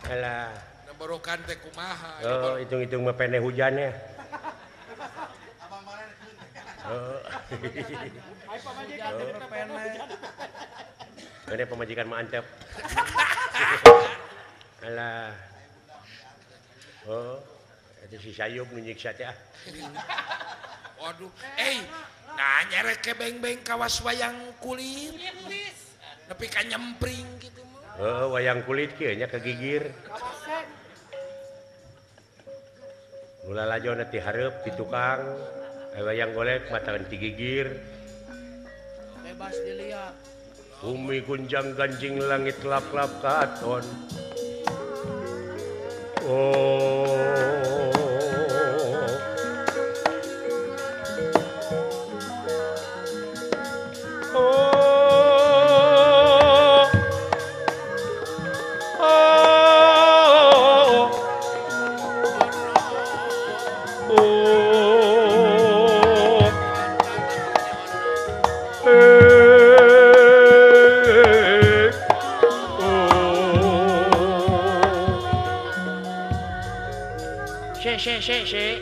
Alah.
Borokan teh kumaha?
Oh, hitung-hitung mah pene hujannya. Oh. Ini pemajikan mah antep. Alah. Oh, itu si Sayub nu nyiksa teh ah.
Waduh, nah nyerek ke beng-beng kawas wayang kulit. Nepi ka nyempring gitu mah.
Heeh, wayang kulit kieu nya kegigir. Mula lajona ti hareup ti tukang, wayang golek matakan ti gigir.
Bebas dilihat.
Bumi gunjang ganjing langit lap-lap katon. Oh. Oh. Oh. Oh. Se.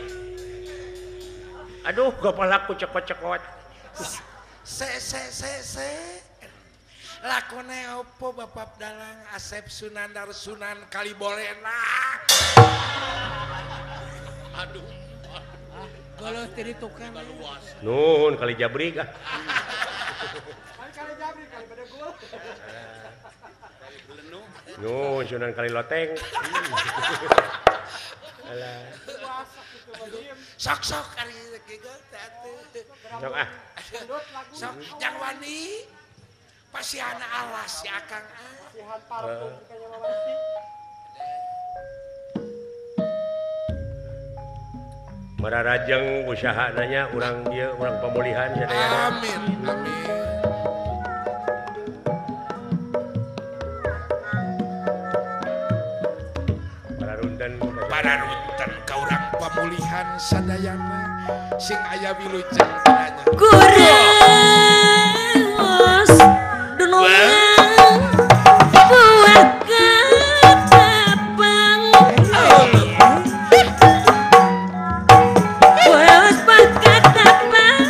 Aduh, kepalaku cekot-cekot.
Se. Lakone opo Bapak Dalang Asep Sunandar Sunan Kalibolena.
Aduh.
Kalau tiri tukang
luas.
Nuhun kali jabrik ah.
Kali jabrik kali pada gua.
Nuhun Sunan Kali Loteng. Alah.
Sok-sok ari gegel teh atuh.
Sok ah.
Sok jang wani. Pasihan alas si Akang ah.
Pasihan parfum kayaknya mah pasti.
Mararajeng usaha nanya urang ieu urang pemulihan sadayana.
Amin. Amin. Pararunten ka urang pamulihan sadayana sing aya wilujeng nanya.
Kureus dunungan buah ketapang. Kureus buah ketapang.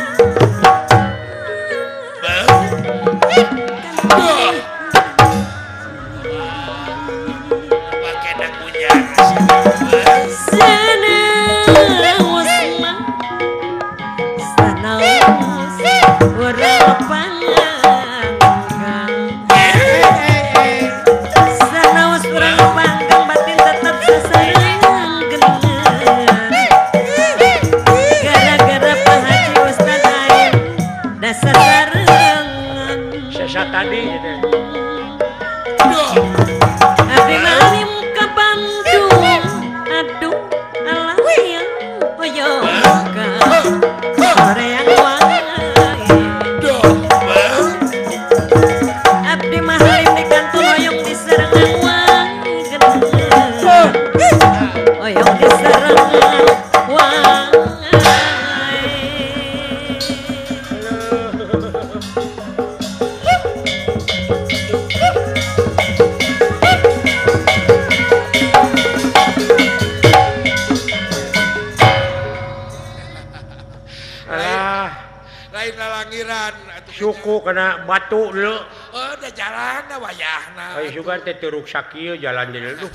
Suku kena batu dulu.
Oh, udah jalan dah wayahna.
Ayo juga teh teruk sakieu jalan dulu. Duh.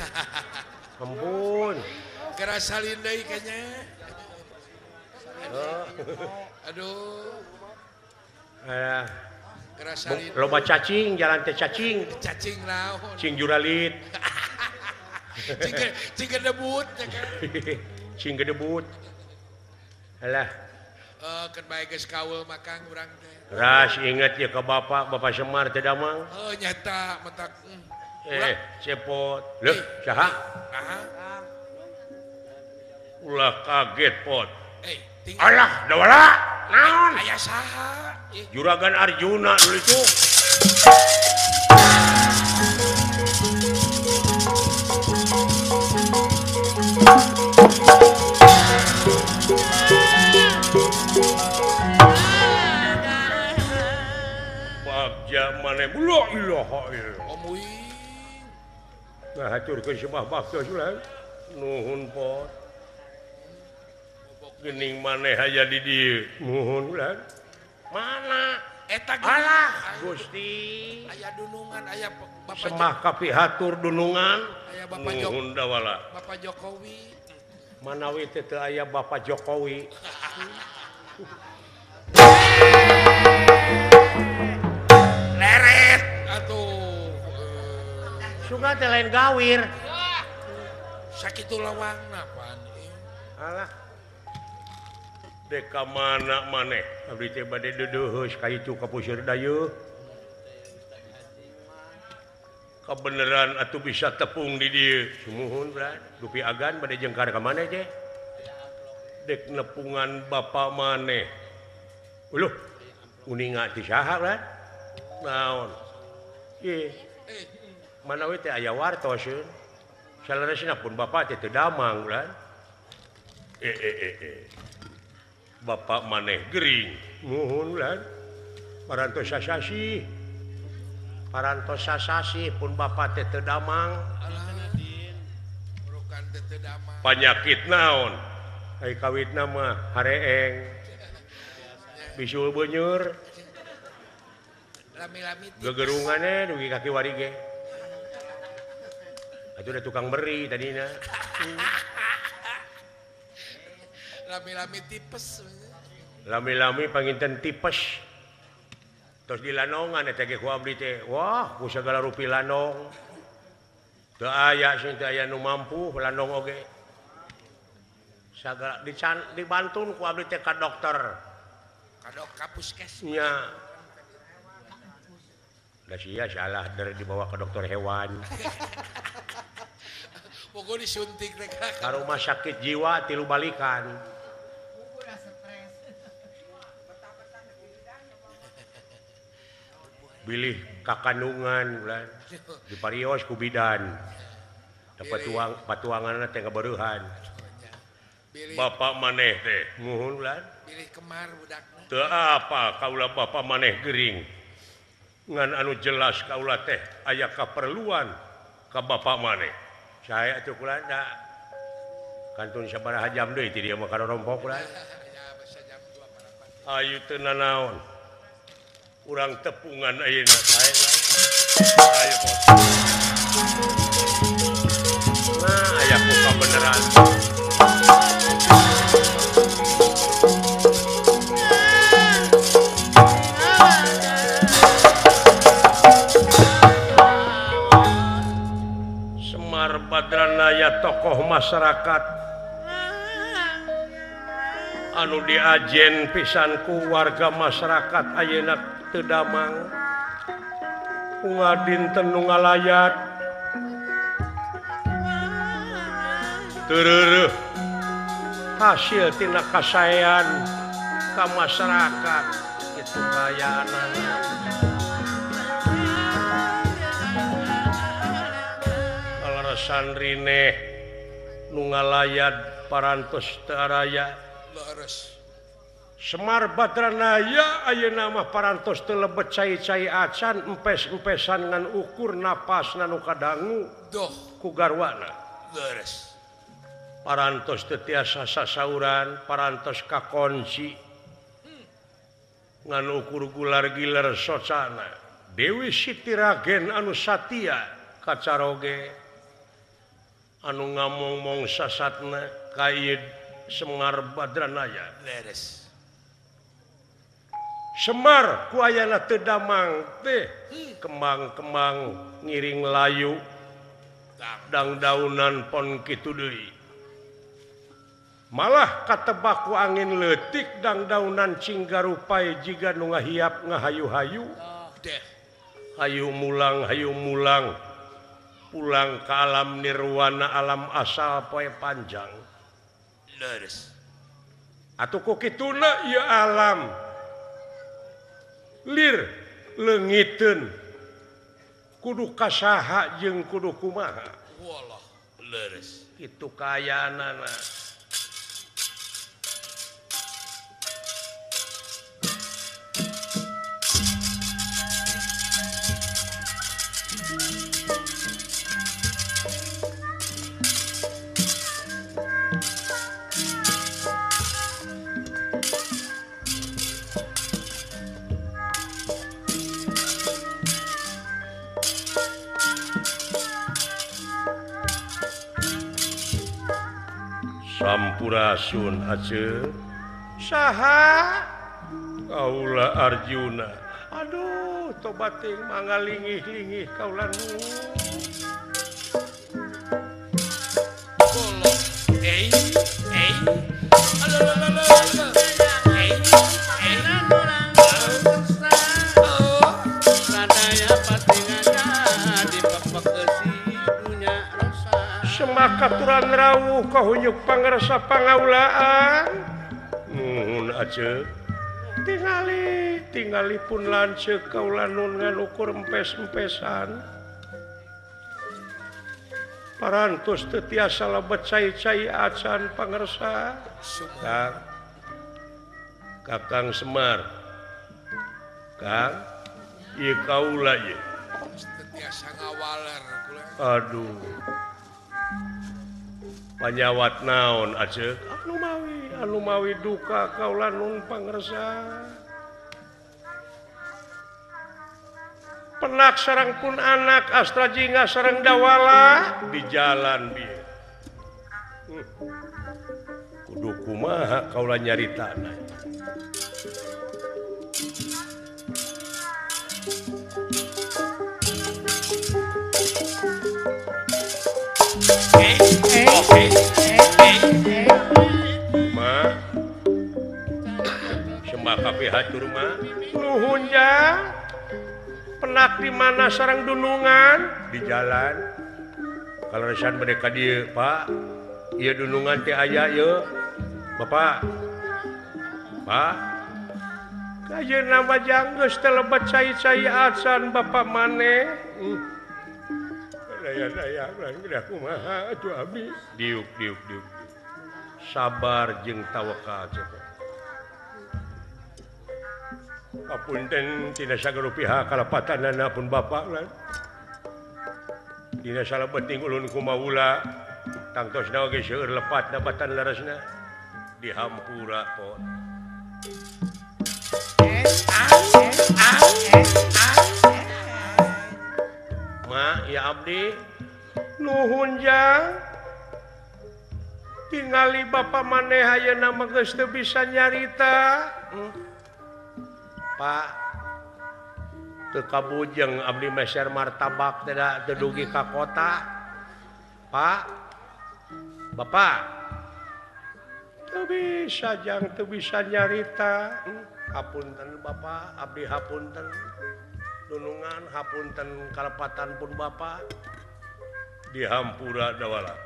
Ampun.
Kerasa deui kayaknya.
Oh.
Aduh.
Alah.
Kerasa
loba cacing, jalan teh cacing.
Cacing naon?
Cing juralit.
Cing gedebut ya kan.
Cing gedebut. Alah.
Keun bae geus kaul makang urang teh.
Ras ingat ya ke bapak, Bapak Semar teh damang.
Oh nyata matak.
Cepot. Leuh, saha?
Naha?
Ulah kaget pot.
Tinggal.
Alah, dawala. Naon?
Aya saha?
Juragan Arjuna dulu itu. Bagja maneh la ilaha illallah.
Om uing.
Nah, haturkeun sembah bakto sulah. Nuhun pot. Gening maneh aya di dieu. Nuhun ulah. Mana?
Eta
alah Gusti.
Aya dunungan aya Bapak
Semah kapihatur dunungan.
Aya Bapak
Nuhun dawala.
Bapak Jokowi.
Manawi teh teu aya Bapak Jokowi.
Leret atuh.
Suka teh lain gawir.
Sakitu lawangna pan.
Alah. Dek ka mana maneh? Abdi teh bade deudeuheus ka itu ka Pusir Dayeuh. Kabeneran atuh bisa tepung di dieu. Sumuhun brad. Dupi agan bade jengkar ka maneh teh? Dek nepungan bapa maneh. Uluh, uninga ti saha brad? Naon? Ih. Manawi teh aya wartos eun. Saleresna pun bapa teh teu damang brad. Bapak maneh gering. Nuhun brad. Parantos sasasi. Parantos sasasi pun bapak teh teu damang. Panyakit naon? Ai kawitna mah hareeng. Bisul benyur. Gegerungane dugi ka kiwari ge. Atuh da tukang beri tadina.
Lami-lami tipes.
Lami-lami panginten tipes. Terus dilanongan eta ge ku abdi teh. Wah, ku sagala rupi lanong. Teu aya sing teu aya nu mampu lanong oge. Sagala dibantun ku abdi teh ka dokter.
Ka dok ka puskesmas.
Nya. Da sia salah dari dibawa ke dokter hewan.
Pokoknya disuntik teh
ka rumah sakit jiwa tilu balikan. Bilih kakandungan ulah diparios ku bidan. Dapat tuang patuanganna teh ngabareuhan. Bapak maneh teh nuhun ulah.
Bilih kemar budakna.
Teu apa kaula bapak maneh gering. Ngan anu jelas kaula teh aya kaperluan ka bapak maneh. Saya atuh kula da kantun sabaraha jam deui ti dieu mah karompok kula. Ayu teu nanaon. Urang tepungan ayeuna sae. Ayo pot. Nah, aya ku kabeneran. Semar Badranaya tokoh masyarakat anu diajen pisan ku warga masyarakat ayeuna teu damang unggal dinten nu ngalayat teu hasil tina kasaean ka masyarakat kitu kayaanana. Kaleresan rineh nu ngalayat parantos teu araya. Semar Badranaya ayeuna mah parantos teu lebet cai-cai acan empes-empesan ngan ukur napasna nu kadangu ku garwana.
Leres.
Parantos teu tiasa sasauran, parantos kakonci. Ngan ukur gular-giler socana. Dewi Siti Ragen anu satia kacaroge anu ngamong-mong sasatna ka Semar Badranaya.
Leres.
Semar ku ayana teu damang teh kembang-kembang ngiring layu dangdaunan pon kitu deui. Malah katebak ku angin leutik dangdaunan cinggarupai jiga nu ngahiap ngahayu-hayu. Hayu mulang pulang ka alam nirwana alam asal poe panjang.
Leres.
Atuh ku kituna ieu alam lir leungiteun kudu kasaha jeung kudu kumaha.
Walah, leres.
Kitu kayaanana. Sampurasun Aceh. Saha? Kaula Arjuna. Aduh, tobat ting mangalingih-lingih kaula nu.
Eh, eh. Alah, eh, eh.
Semakaturan rawuh kahunyuk pangersa pangaulaan. Nuhun Aceh. Tingali, tingali pun lanceuk kaula nun ngan ukur empes-empesan. Parantos teu tiasa lebet cai-cai acan pangersa. Kang, Kakang Semar. Kang, ieu kaula ieu.
Teu tiasa ngawaler kula.
Aduh. Panyawat naon Aceh? Anu mawi duka kaula nun pangersa. Penak sareng pun anak Astra Jingga sareng Dawala di jalan bieu. Kudu kumaha kaula nyaritana. Ma, sembah kapihatur ma. Nuhun jang. Penak di mana sareng dunungan? Di jalan. Kalau resan mereka dieu, Pak. Ieu dunungan teh aya ieu. Bapak. Pak. Kayeuna mah jang geus teu lebet cai-cai acan bapak maneh. Daya-daya geus kumaha atuh abdi. Diuk diuk diuk. Sabar jeung tawakal cenah. Apunten tina sagala pihak kalepatanana pun bapak lan. Dina salebeting ulun kumaula tangtosna oge seueur lepat dapatan leresna dihampura pon. Ma ya abdi nuhun jang. Tingali bapak maneh ayeuna mah geus teu bisa nyarita. Pak teu kabujeng abdi meser martabak tidak teu dugi ka kota. Pak, Bapak teu bisa jang teu bisa nyarita. Hapunten Bapak, abdi hapunten dunungan, hapunten kalepatan pun Bapak. Dihampura Dawala.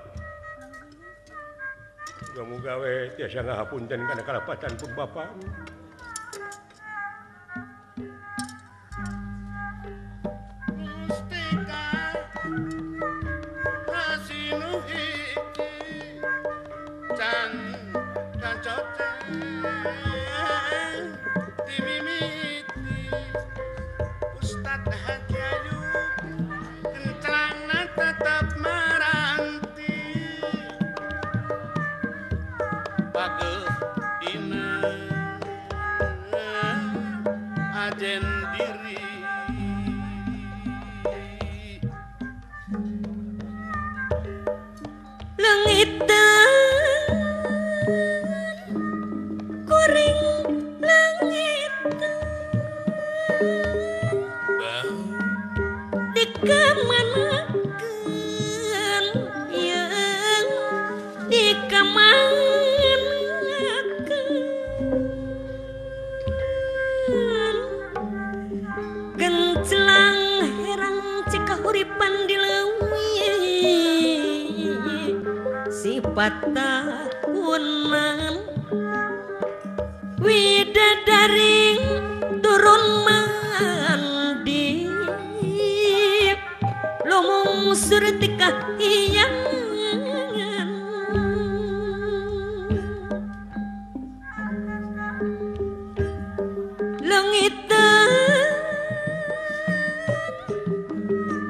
Muga-muga we tiasa ngahapunten kana kalepatan pun Bapak.
Patahunan widadaring turun mandi lumung surtika hiyangan lengitan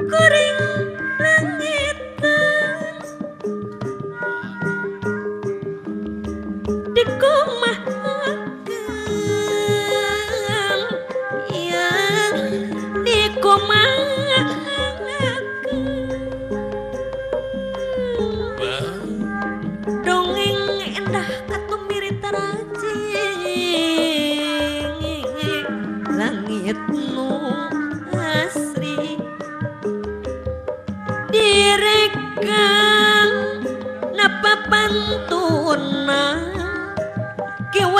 kuring langitan dikumahakeun yang dikumahakeun.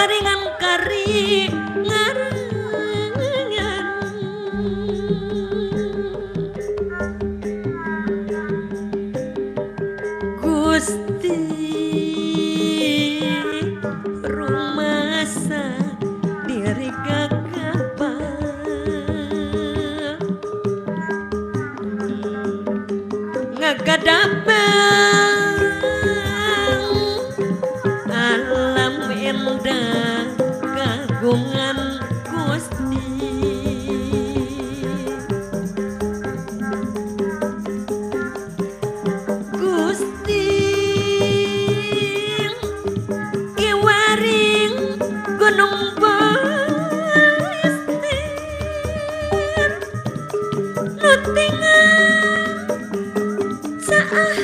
Paparingan kari ngarangan Gusti rumasa diri gagabah ngagadapang alam endah kagungan Gusti Gusti kewaring gunung Balestir nu tinggal saah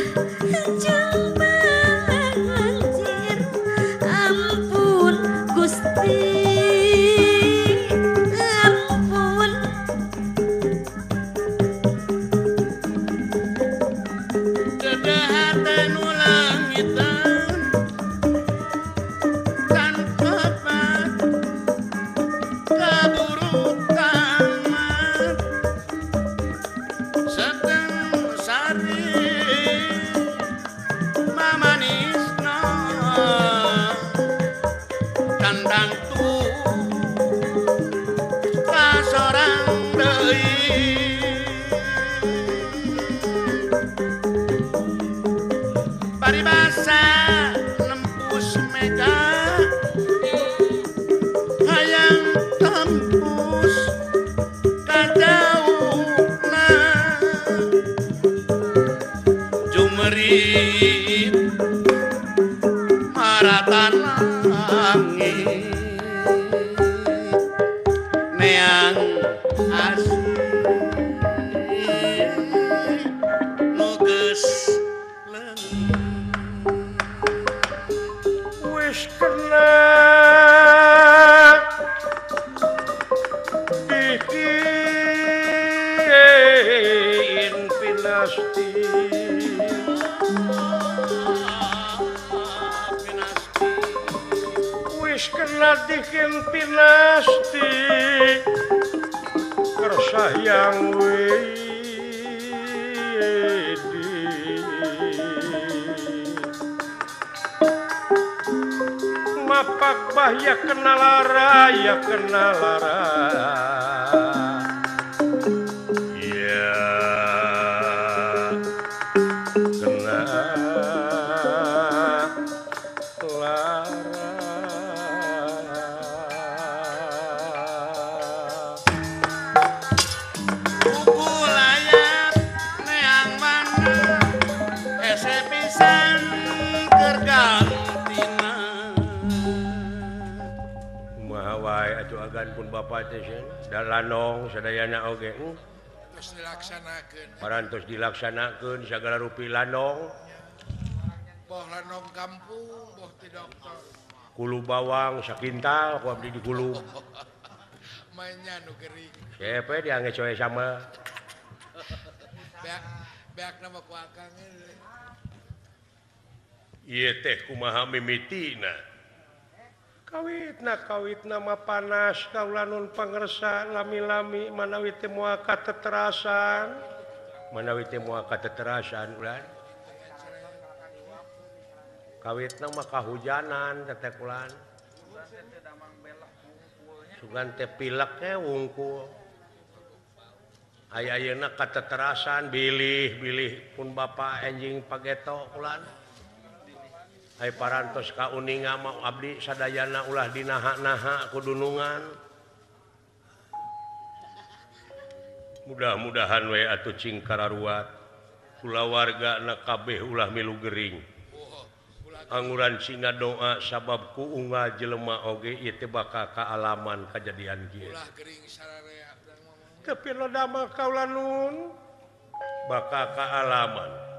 jeung banjir ampun Gusti ampun
Dedehatan ulangitan can tepat kaburu tamat seteng sari mamanisna kandang tu kasorang deui paribasa nempus mega hayang tembus kajauhna jumerit maratan langit neang asih nu geus leungit
wis kena bikin pinasti wis kena dikin pinasti kersahyang widi mapak bah ya kenalara ya kenalara ya kenalara
Buku layar neang mana hese pisan keur gantina
kumaha wae atuh agan pun bapa teh sieun da lanong sadayana oge
Terus dilaksanakeun.
Parantos dilaksanakeun sagala rupi lanong
Boh lanong kampung, boh ti dokter.
Kulu bawang sakintal ku abdi dikulub.
Mainnya nu gering.
Siapa dia ngecoe sama
Beak beak nama ku akang
ieu teh kumaha mimitina. Kawitna kawitna mah panas kaula nun pangersa lami-lami manawi teh moal kateterasan. Manawi teh moal kateterasan ulan. Kawitna mah kahujanan teteh kulan. Sugan teh pilek teh wungkul. Aya ayeuna kateterasan bilih-bilih pun bapa enjing pageto kulan. Hai parantos kauninga mau abdi sadayana ulah dinaha-naha kudunungan. Mudah-mudahan we atuh cing kararuat kulawarga na kabeh ulah milu gering. Anguran singa doa sabab ku unggal jelema oge ieu teh bakal kaalaman kajadian kieu.
Ulah gering sararea.
Tapi lo damel kaula nun bakal kaalaman.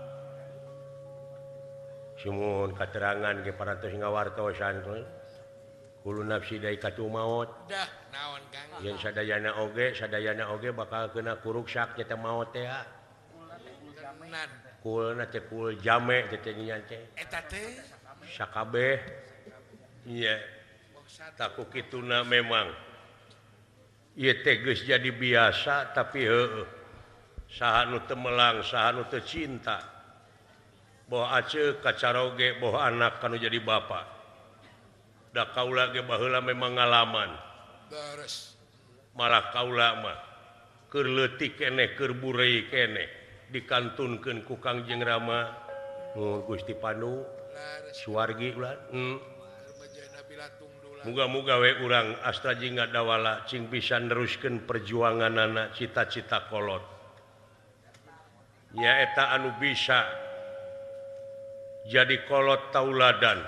Sumuhun katerangan ge parantos ngawartosan kulo nafsi daikatul maut.
Dah naon Kang.
Yen sadayana oge bakal kena kuruksak nya maot teh. Kulna teh kul jame teh nya teh.
Eta teh
sakabeh. Iya. Taku kituna memang ieu teh geus jadi biasa tapi heueuh saha nu teu melang saha nu teu cinta boh aceuk kacaroge boh anak kanu jadi bapa da kaula ge baheula memang ngalaman
beres
malah kaula mah keur leutik keneh keur burei keneh dikantunkeun ku Kangjeng Rama nuhun Gusti Pandu suwargi ulah muga-muga we urang Astra Jingga Dawala cing bisa neruskeun perjuanganana cita-cita kolot nyaeta anu bisa jadi kolot tauladan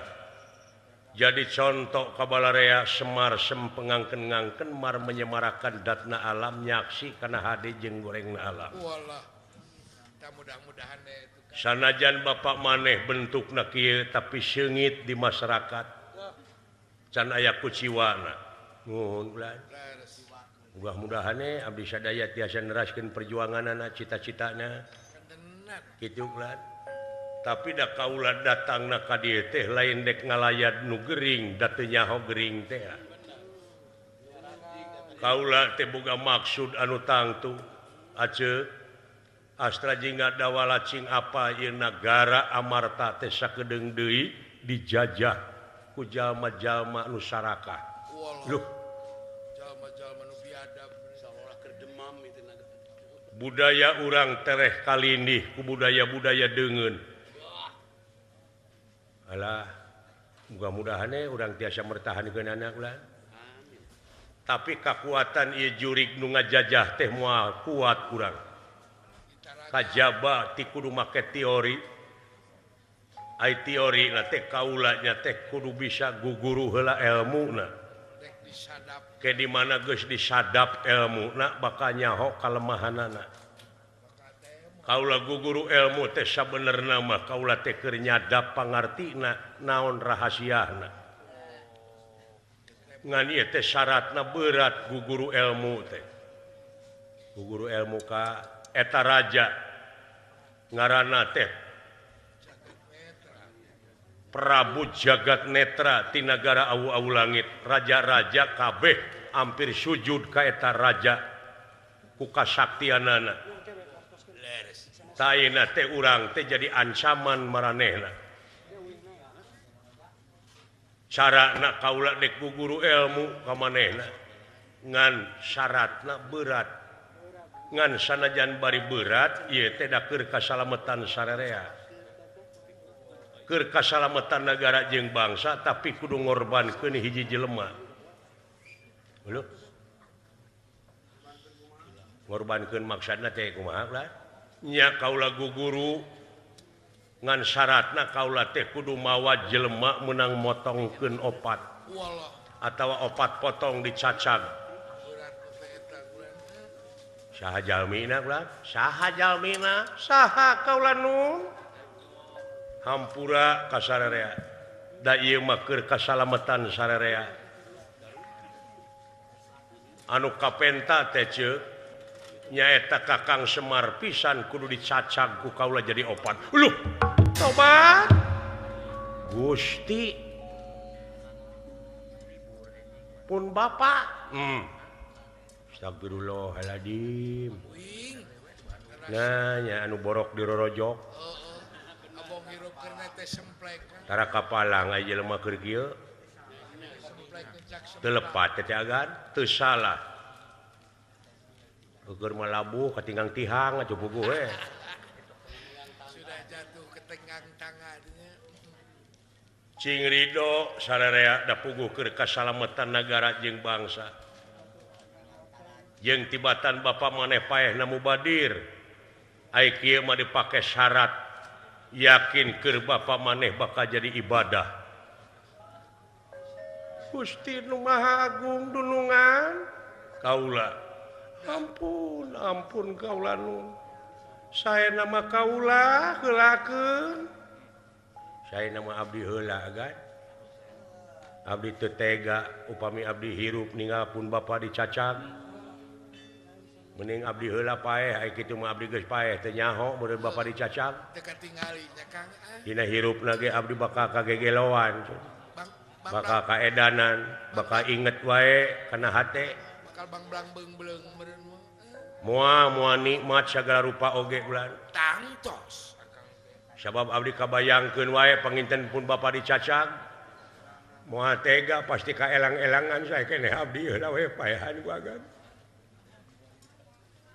jadi contoh kabalarea Semar sempengangken-ngangken mar menyemarakan datna alam nyaksi kana hade jeung gorengna alam.
Walah. Mudah-mudahan
sanajan bapak maneh bentukna kieu tapi seungit di masyarakat can aya kuciwana. Nuhun ulah. Mudah-mudahan abdi sadaya tiasa neraskeun perjuanganana cita-citana. Kitu ulah. Tapi da kaula datangna ka dieu teh lain dek ngalayat nu gering da teu nyaho gering teh. Kaula teh boga maksud anu tangtu aceuk Astra Jingga Dawala cing apa ieu nagara Amarta teh sakedeung deui dijajah ku jalma-jalma nu sarakah. Luh.
Jalma-jalma nu biadab
saolah keur demam itu naga.
Budaya urang tereh kalindih ku budaya-budaya deungeun. Alah, mudah-mudahan urang tiasa mertahankeun anak ulah. Tapi kakuatan ieu jurig nu ngajajah teh moal kuat urang. Kajaba ti kudu make teori. Ai teori na teh kaula nya teh kudu bisa guguru heula elmuna. Ke di mana geus disadap elmuna bakal nyaho kalemahanana. Kaula guguru ilmu teh sabenerna mah kaula teh keur nyadap pangartina naon rahasiana. Ngan ieu teh syaratna berat guguru ilmu teh. Guguru ilmu ka eta raja ngaranna teh Prabu Jagat Netra ti nagara awu-awu langit. Raja-raja kabeh hampir sujud ka eta raja ku kasaktianana. Taina teh urang teh jadi ancaman maranehna. Carana kaula dek guguru ilmu ka manehna ngan syaratna berat. Ngan sanajan bari berat ieu teh da keur kasalametan sararea. Keur kasalametan nagara jeung bangsa tapi kudu ngorbankeun hiji jelema. Leuh. Ngorbankeun maksudna teh kumaha lah? Nya kaula guguru ngan syaratna kaula teh kudu mawa jelema meunang motongkeun opat atawa opat potong dicacag. Saha jalmina ulah? Saha jalmina? Saha kaula nun? Hampura ka sararea. Da ieu mah keur kasalametan sararea. Anu kapenta teh ceuk nyaeta Kakang Semar pisan kudu dicacag ku kaula jadi opat. Luh, tobat. Gusti pun bapak. Astagfirullahaladzim. Nah, nya anu borok dirorojok. Tara kapalang aya jelema keur kieu. Teu lepat teh agan, teu salah. Ukur malabuh katinggang tihang aja puguh we.
Sudah jatuh ke tenggang tangannya.
Cing ridho sararea da puguh keur kasalametan nagara jeung bangsa. Jeung tibatan bapa maneh paehna mubadir. Ai kieu mah dipake syarat yakin keur bapa maneh bakal jadi ibadah. Gusti nu Maha Agung dunungan kaula. Ampun, ampun kaula nun. Saya nama kaula heulakeun. Saya nama abdi heula kan. Abdi teu tega upami abdi hirup ninggal pun bapa dicacag. Mending abdi heula paeh ai kitu mah abdi geus paeh teu nyaho meureun bapa dicacag.
Teu katingali nya Kang.
Dina hirupna ge abdi bakal kagegeloan.
Bang,
Bakal kaedanan, bakal inget wae kana hate.
Bakal bangblang beung-beung meureun mah.
Moal moal nikmat sagala rupa oge ulah.
Tangtos akang teh.
Sabab abdi kabayangkeun wae panginten pun bapa dicacag. Moal tega pasti kaelang-elangan saya keneh abdi heula we paehan ku agan.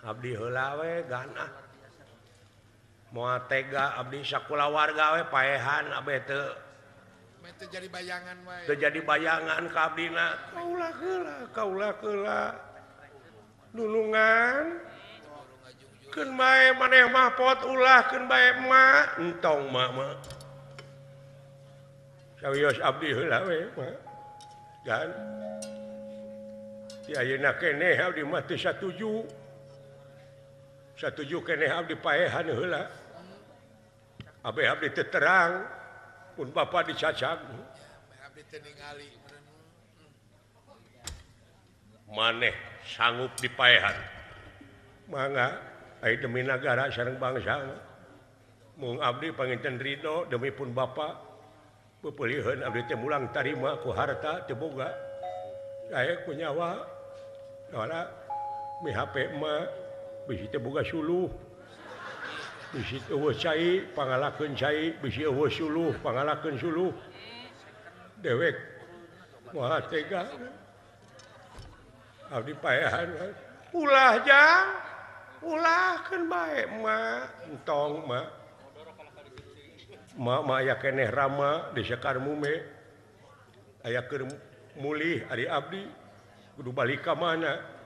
Abdi heula we ganah. Moal tega abdi sakulawarga we paehan abdi teu
teu jadi bayangan wae.
Teu jadi bayangan ka abdina. Kaula heula, kaula heula. Nulungan. Keun bae maneh mah pot ulah keun bae emak. Entong mak mah. Sawios abdi heula we mah. Dan di ayeuna keneh abdi mah teu satuju. Satuju keneh abdi paehan heula. Abdi abdi teu terang pun bapa dicacag.
Abdi teu ningali
maneh sanggup dipaehan. Mangga ai demi nagara sareng bangsa. Mung abdi panginten ridho demi pun bapa. Pepeuliheun abdi teh mulang tarima ku harta teu boga. Aya ku nyawa. Wala mi HP mah bisi teu boga suluh. Bisi eueuh cai pangalakeun cai, bisi eueuh suluh pangalakeun suluh. Dewek moal tega. Abdi paehan. Ulah jang. Ulah keun bae mah, entong mah. Mak mah aya keneh rama di Sekar Mume. Aya keur mulih ari abdi kudu balik ka mana.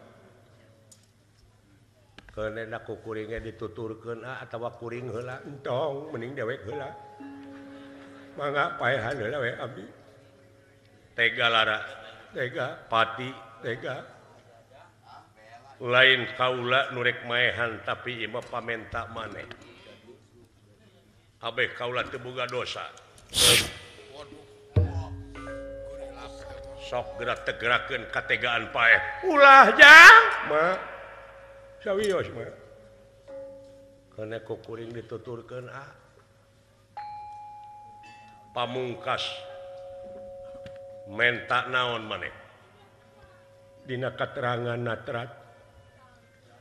Keunena ku kuring ge dituturkeun atawa kuring heula entong mending dewek heula. Mangga paehan heula we abdi. Tega lara, tega pati, tega. Lain kaula nu rek maehan tapi ieu mah pamenta maneh. Abeh kaula teu boga dosa. Sok gerak tegerakeun kategaan paeh. Ulah jang, ma. Sawios ma. Kana ku kuring dituturkeun ah. Pamungkas menta naon maneh? Dina katerangan natrat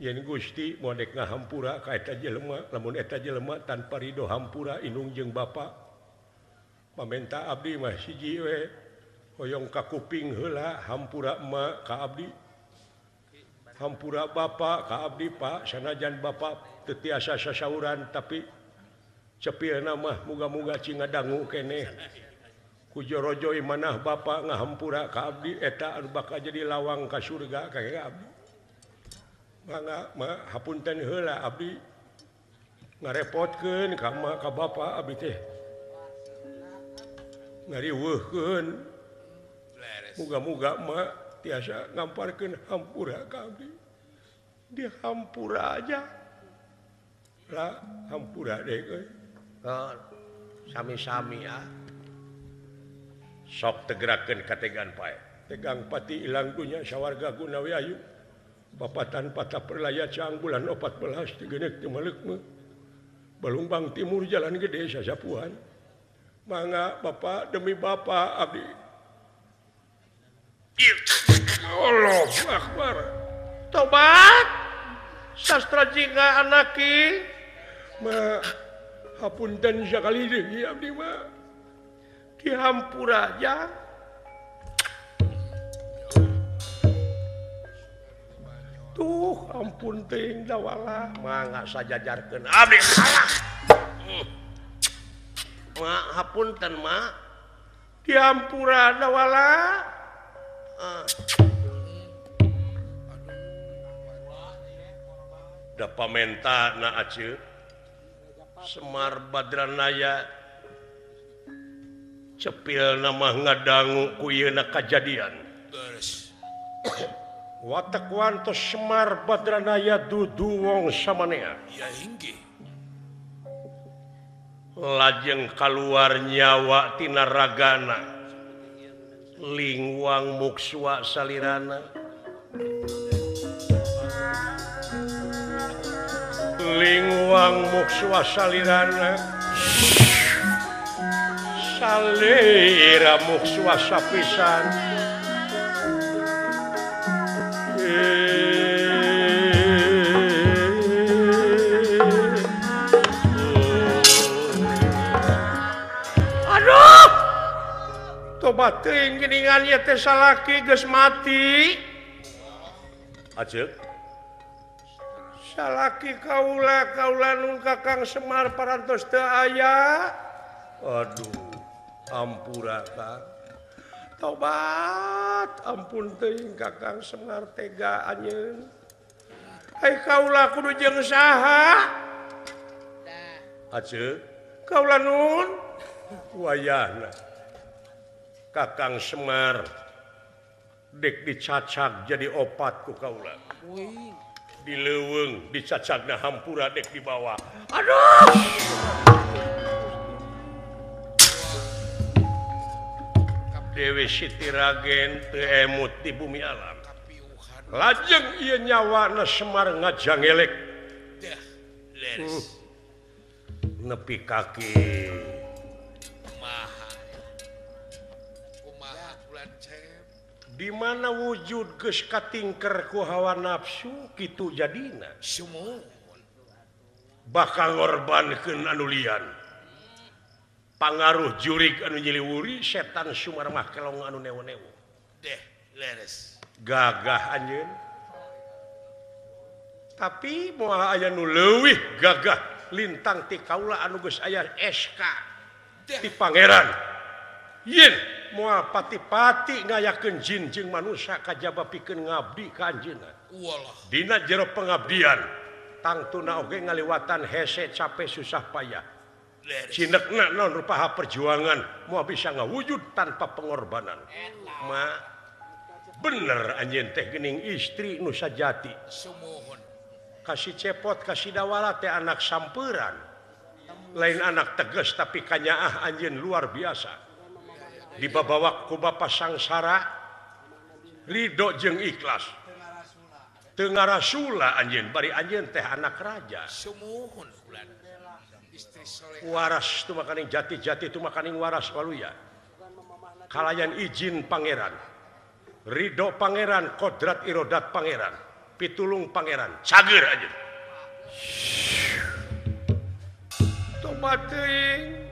yen Gusti modek ngahampura ka eta jelema, lamun eta jelema tanpa ridho hampura indung jeung bapa. Pamenta abdi mah siji we hoyong ka kuping heula hampura emak ka abdi. Hampura bapa ka abdi Pak, sanajan bapa teu tiasa sasauran tapi cepilna mah muga-muga cing ngadangu keneh. Ku jorojo manah bapa ngahampura ka abdi eta anu bakal jadi lawang ka surga ka abdi. Mangga mah hapunten heula abdi ngarepotkeun ka emak ka bapa abdi teh. Ngariweuhkeun. Muga-muga emak tiasa ngamparkeun hampura ka abdi. Dihampura aja. Lah hampura deui euy. Sami-sami ah. Sok tegerakeun kategaan pae. Tegang pati ilang dunya sawarga gunawi ayu. Bapatan patah perlaya cang bulan 14 tigenek teu maleukmeuh. Balumbang timur jalan gede sasapuan. Mangga bapa demi bapa abdi. Allahu akbar. Tobat. Sastra jingga anaki. Ma hapunten sakali deui abdi mah. Dihampura aja. Tuh ampun teuing dawala mangga sajajarkeun abdi kalah. Ma hapunten ma. Dihampura dawala. Da pamenta na aceuk Semar Badranaya cepil nama ngadangu ku ieuna kajadian. Watak wantos Semar Badranaya dudu wong samanea.
Ya inggih.
Lajeng kaluar nyawa tina ragana. Lingwang mukswa salirana. Lingwang mukswa salirana. Salira muksuasa pisan. Aduh. Toba teuing geuningan ieu teh salaki geus mati. Aceuk. Salaki kaula kaula nun Kakang Semar parantos teu aya. Aduh, ampura Kang. Tobat, ampun teuing Kakang Semar tega anjeun. Ai kaula kudu jeung saha? Aceuk, kaula nun wayahna. Kakang Semar dek dicacag jadi opat ku kaula. Di leuweung dicacagna hampura dek di bawah. Aduh! Dewi Siti Ragen teu emut di bumi alam. Lajeng ieu nyawana Semar ngajangelek. Nepi kaki. Di mana wujud geus katingker ku hawa nafsu kitu jadina. Bakal ngorbankeun anu lian. Pangaruh jurig anu nyiliwuri setan Sumar mah kelong anu newo-newo.
Deh, leres.
Gagah anjeun. Tapi moal aya nu leuwih gagah lintang ti kaula anu geus aya SK ti pangeran. Yen moal pati-pati ngayakeun jin jeung manusa kajaba pikeun ngabdi ka anjeunna. Dina jero pengabdian tangtuna oge ngaliwatan hese capek susah payah. Cinekna naon rupaha perjuangan moal bisa ngawujud tanpa pengorbanan. Ma bener anjeun teh geuning istri nu sajati. Kasih cepot kasih dawala teh anak samperan. Lain anak tegas tapi kanyaah anjeun luar biasa. Dibabawa ku bapa sangsara ridho jeung ikhlas. Teu ngarasula anjeun bari anjeun teh anak raja.
Sumuhun ulan. Istri soleh.
Waras tu makaning jati-jati tu makaning waras waluya. Kalayan izin pangeran. Ridho pangeran, kodrat irodat pangeran, pitulung pangeran, cager anjeun. Toba teuing.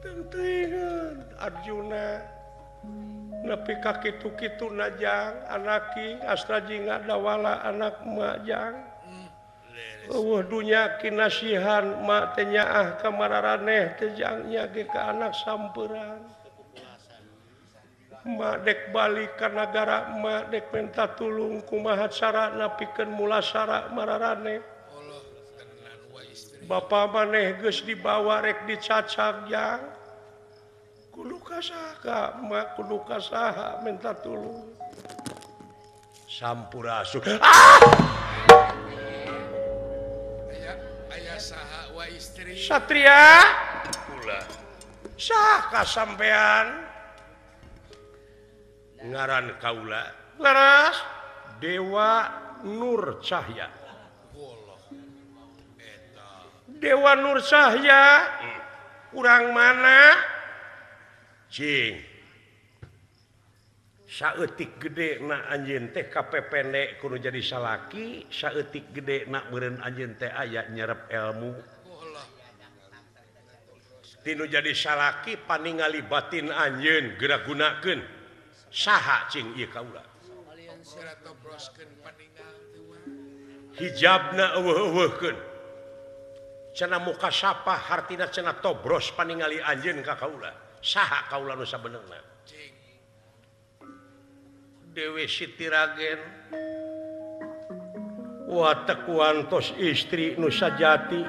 Teuingan Arjuna nepi ka kitu-kitu najang anaki astra jingga dawala anak majang eueuh dunya kinasihan mak teh nyaah ka mararaneh teh jangnya ge ka anak samperan mak dek balik ka nagara mak dek minta tulung kumaha carana pikeun mulasara mararaneh. Bapa maneh geus dibawa rek dicacag jang kudu ka saha mak kudu ka saha minta tulung. Sampurasun. Ah!
Aya aya saha wa istri.
Satria kula. Saha sampean? Ngaran kaula leres Dewa Nur Cahya. Dewa Nur Cahya urang mana? Cing. Saeutik gede na anjeun teh kapepende kudu jadi salaki, saeutik gede na meureun anjeun teh aya nyerep ilmu. Tinu jadi salaki paningali batin anjeun geura gunakeun. Saha cing ieu kaula? Hijabna eueuh-eueuhkeun. Cenah muka sapa hartina cenah tobros paningali anjeun ka kaula. Saha kaula nu sabenerna? Dewi Siti Ragen watek wantos istri nu sajati.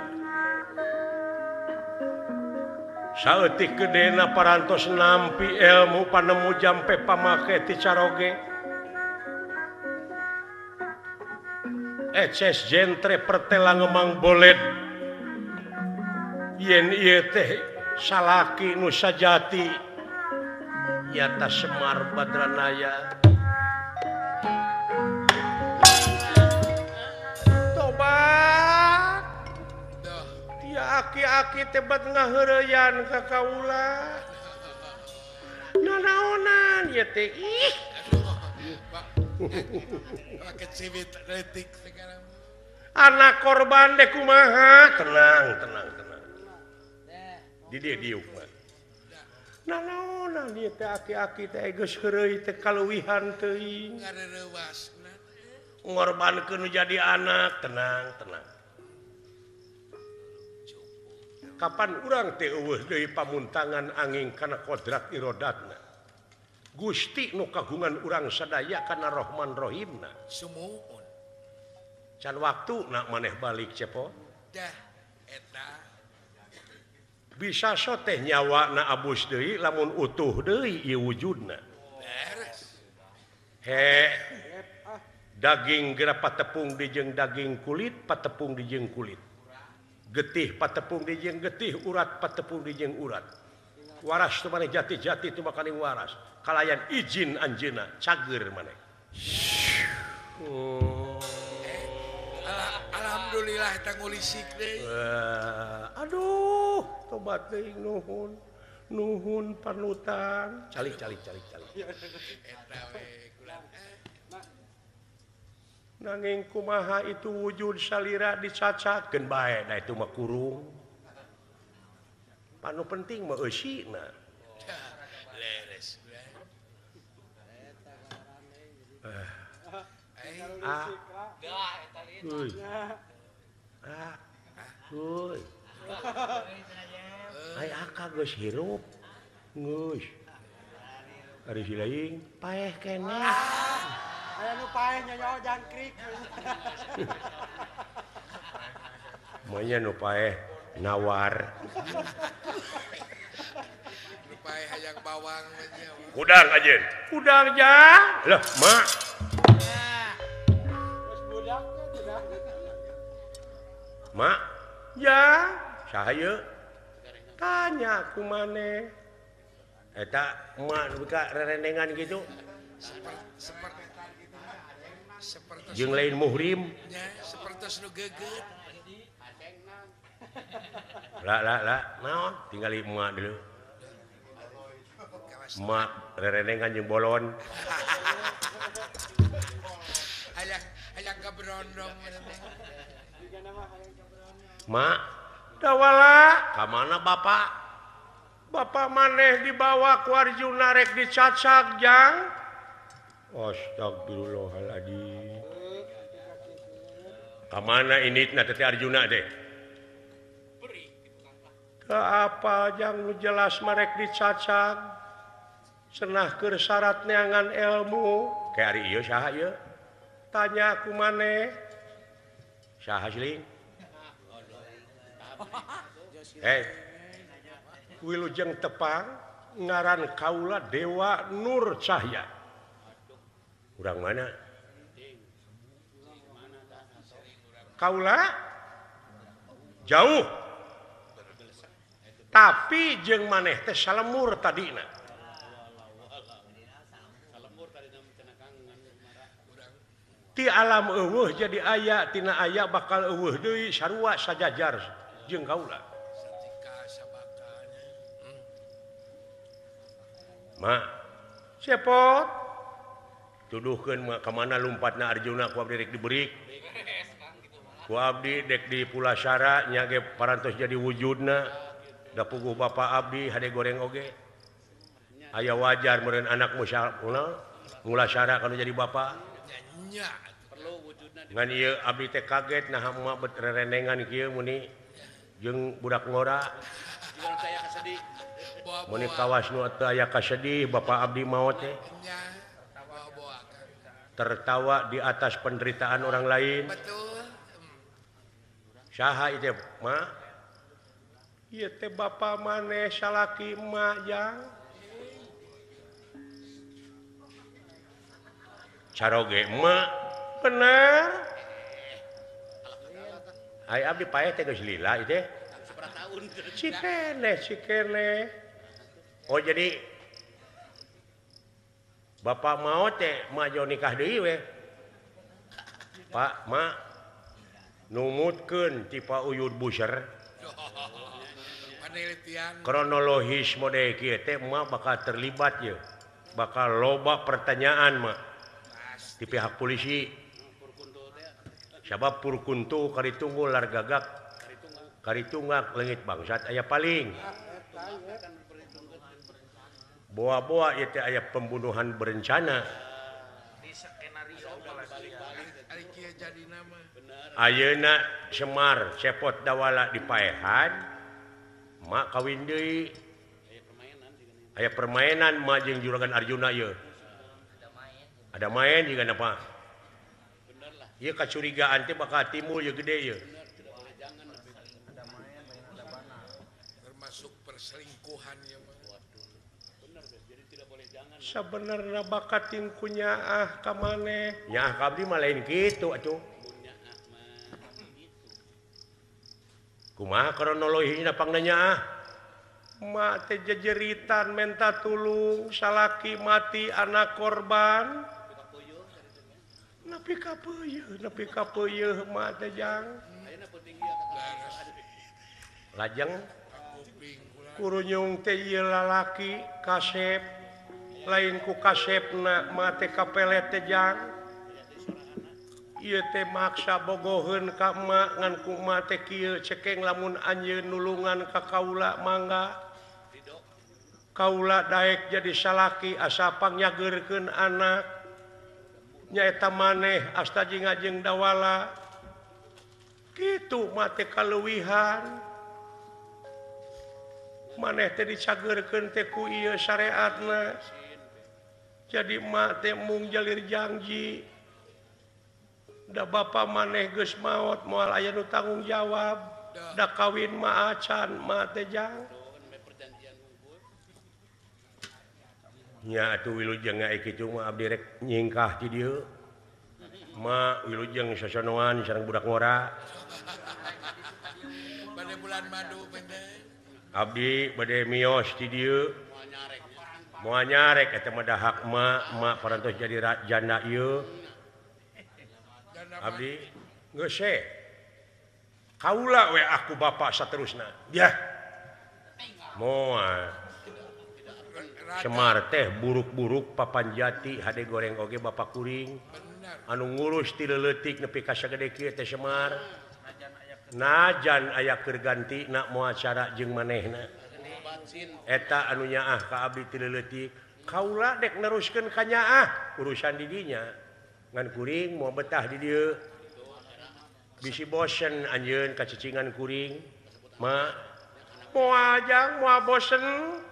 Saeutik gedena parantos nampi ilmu panemu jampe pamake ti caroge. Eces jentre pertela ngemang boled. Yen ieu teh salaki nu sajati nyata Semar Badranaya. Tobat. Dia aki-aki tebat ngaheureyan ka kaula. nanaonan ieu teh ih. Anak korban deh kumaha tenang tenang tenang. Di dieu diuk mah. Nanaonan ieu teh aki-aki teh geus heureuy teh kaluwihan teuing. Ngorbankeun nu jadi anak tenang tenang. Kapan urang teh eueuh deui pamuntangan angin kana kodrat irodatna. Gusti nu kagungan urang sadaya kana Rahman Rahimna.
Sumuhun.
Can waktu nak maneh balik cepot.
Dah eta.
Bisa so teh nyawa na abus deui lamun utuh deui ieu wujudna.
Beres.
He. Daging geura patepung di jeung daging kulit, patepung di jeung kulit. Getih patepung di jeung getih, urat patepung di jeung urat. Waras tu maneh jati-jati tu makaning waras. Kalayan izin anjeunna cager maneh. Oh.
Alhamdulillah eta ngulisik deui.
Aduh, tobat teuing nuhun. Nuhun panutan. Calik calik calik calik.
Eta we kula.
Nanging kumaha itu wujud salira dicacakeun bae da itu mah kurung. Panu penting mah eusina.
Leres.
Ah. Euy. Ah. Euy. Ai akak geus hirup. Geus. Ari si lain paeh keneh.
Aya nu paeh nyonya jangkrik.
Monya nu paeh nawar.
Nu paeh hayang bawang nya.
Kudang ajeun. Kudang ja. Lah, mak.
Geus budak teh.
Mak, ya, saha ieu? Tanya ku maneh. Eta emak nu ka rerendengan kitu.
Seperti
jeung lain muhrim
nya sapertos nu geget.
Lah lah lah, naon tinggali emak dulu. Emak rerendengan jeung bolon.
Hayang hayang kabrondong.
Mak, dawala ka mana bapak? Bapak maneh dibawa ku Arjuna rek dicacak jang. Astagfirullahaladzim. Ka mana initna teh Arjuna teh? Ke apa jang nu jelas marek dicacak. Cenah keur syarat neangan ilmu. Ke ari ieu saha ieu? Tanya ku maneh. Saha siling? Hei. Wilujeng tepang ngaran kaula Dewa Nur Cahya. Urang mana? Kaula jauh. Tapi jeung maneh teh salemur tadina. Ti alam eueuh jadi aya, tina aya bakal eueuh deui sarua sajajar jeung kaula. Mak, cepot. Tuduhkeun mah ka mana lumpatna Arjuna ku abdi rek dibeurik. Ku abdi dek di Pulasara nya ge parantos jadi wujudna. Da puguh bapa abdi hade goreng oge. Aya wajar meureun anak Mulasara kana jadi bapa. Ngan ieu abdi teh kaget naha emak bet rerendengan kieu muni jeung budak ngora. Muni kawas nu teu aya kasedih bapa abdi maot teh. Tertawa di atas penderitaan orang lain.
Betul.
Saha ieu teh, mak? Ieu teh bapa maneh salaki emak jang. Caroge emak bener. Ai abdi paeh teh geus lila ieu teh. Cikene, cikene. Oh jadi bapak mau teh maju nikah deui we. Pak, mak numutkeun ti Pak Uyud Buser. Kronologis mode kieu teh mah bakal terlibat ye. Bakal loba pertanyaan mah di pihak polisi. Sabab purkuntu karitunggu largagak karitunggak leungit bangsat aya paling. Boa-boa ieu teh aya pembunuhan berencana. Ayeuna Semar cepot Dawala dipaehan mak kawin deui. Aya permainan mak jeung Juragan Arjuna ieu. Ada main juga apa? Ieu kacurigaan teh bakal timbul ieu gede ieu.
Termasuk perselingkuhan ieu mah.
Sabenerna bakat ku nyaah ka maneh. Nyaah ka abdi mah lain kitu atuh. Kumaha kronologina pangna nyaah? Mak teh jejeritan menta tulung, salaki mati anak korban. Nepi ka peuyeun, nepi ka peuyeun mak teh jang. Lajeng kurunyung teh ieu lalaki kasep, lain ku kasepna mak teh kapelet teh jang. Ieu teh maksa bogoheun ka emak ngan ku emak teh kieu cekeng lamun anjeun nulungan ka kaula mangga. Kaula daek jadi salaki asa pangyageurkeun anak nyaeta maneh asta jeung ngajeng Dawala. Kitu mah teh kaleuwihan. Maneh teh dicageurkeun teh ku ieu syariatna. Jadi emak teh mung jalir janji. Da bapa maneh geus maot moal aya nu tanggung jawab. Da kawin mah acan mah teh jang. Nya atuh wilujeng ngae kitu mah abdi rek nyingkah ti dieu. Ma wilujeng sosonoan sareng budak ngora.
Bade bulan madu bende.
Abdi bade mios ti dieu. Moal nyarek eta mah dahak ma, ma parantos jadi janda ieu. Abdi geus we. Kaula we aku bapak saterusna. Yah. Moal. Semar teh buruk-buruk papanjati hade goreng oge bapak kuring. Anu ngurus ti leutik nepi ka sagede kieu teh Semar. Najan aya keur ganti na moal cara jeung manehna. Eta anu nyaah ka abdi ti leutik. Kaula dek neruskeun ka nyaah urusan di dinya. Ngan kuring moal betah di dieu. Bisi bosen anjeun kacicingan kuring. Ma moal jang moal bosen.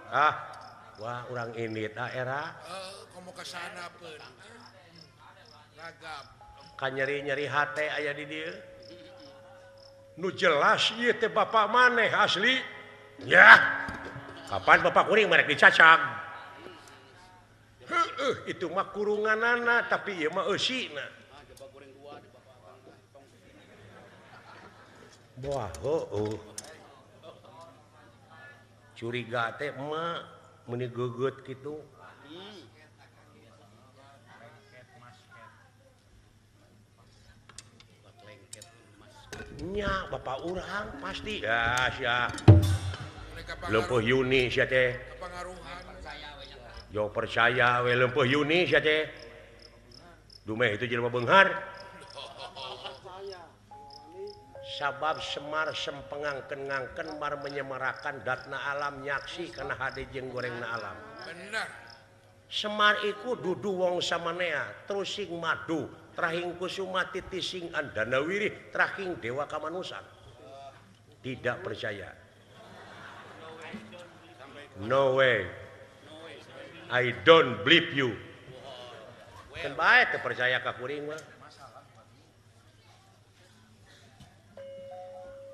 Ah. Wah, urang ini ta era.
Komo ka sana peun. Ragap.
Ka nyeri-nyeri hate aya di dieu. Nu jelas ieu teh bapak maneh asli. Yah. Kapan bapak kuring merek dicacag. Heueuh, itu mah kurunganana tapi ieu mah eusina. Wah, heueuh. Curiga teh emak meni geget gitu. Nya bapak urang pasti ya sia. Leumpeuh Yuni sia teh. Jo percaya we leumpeuh Yuni sia teh. Dumeh itu jelema beunghar. Sabab Semar sempengangken-ngangken mar menyemarakan datna alam nyaksi kana hade jeung gorengna alam.
Bener.
Semar iku dudu wong samanea, terusing madu, trahing kusuma titising andana wirih, trahing dewa kamanusan. Tidak percaya. No way. I don't believe you. Kan bae teu percaya ka kuring mah.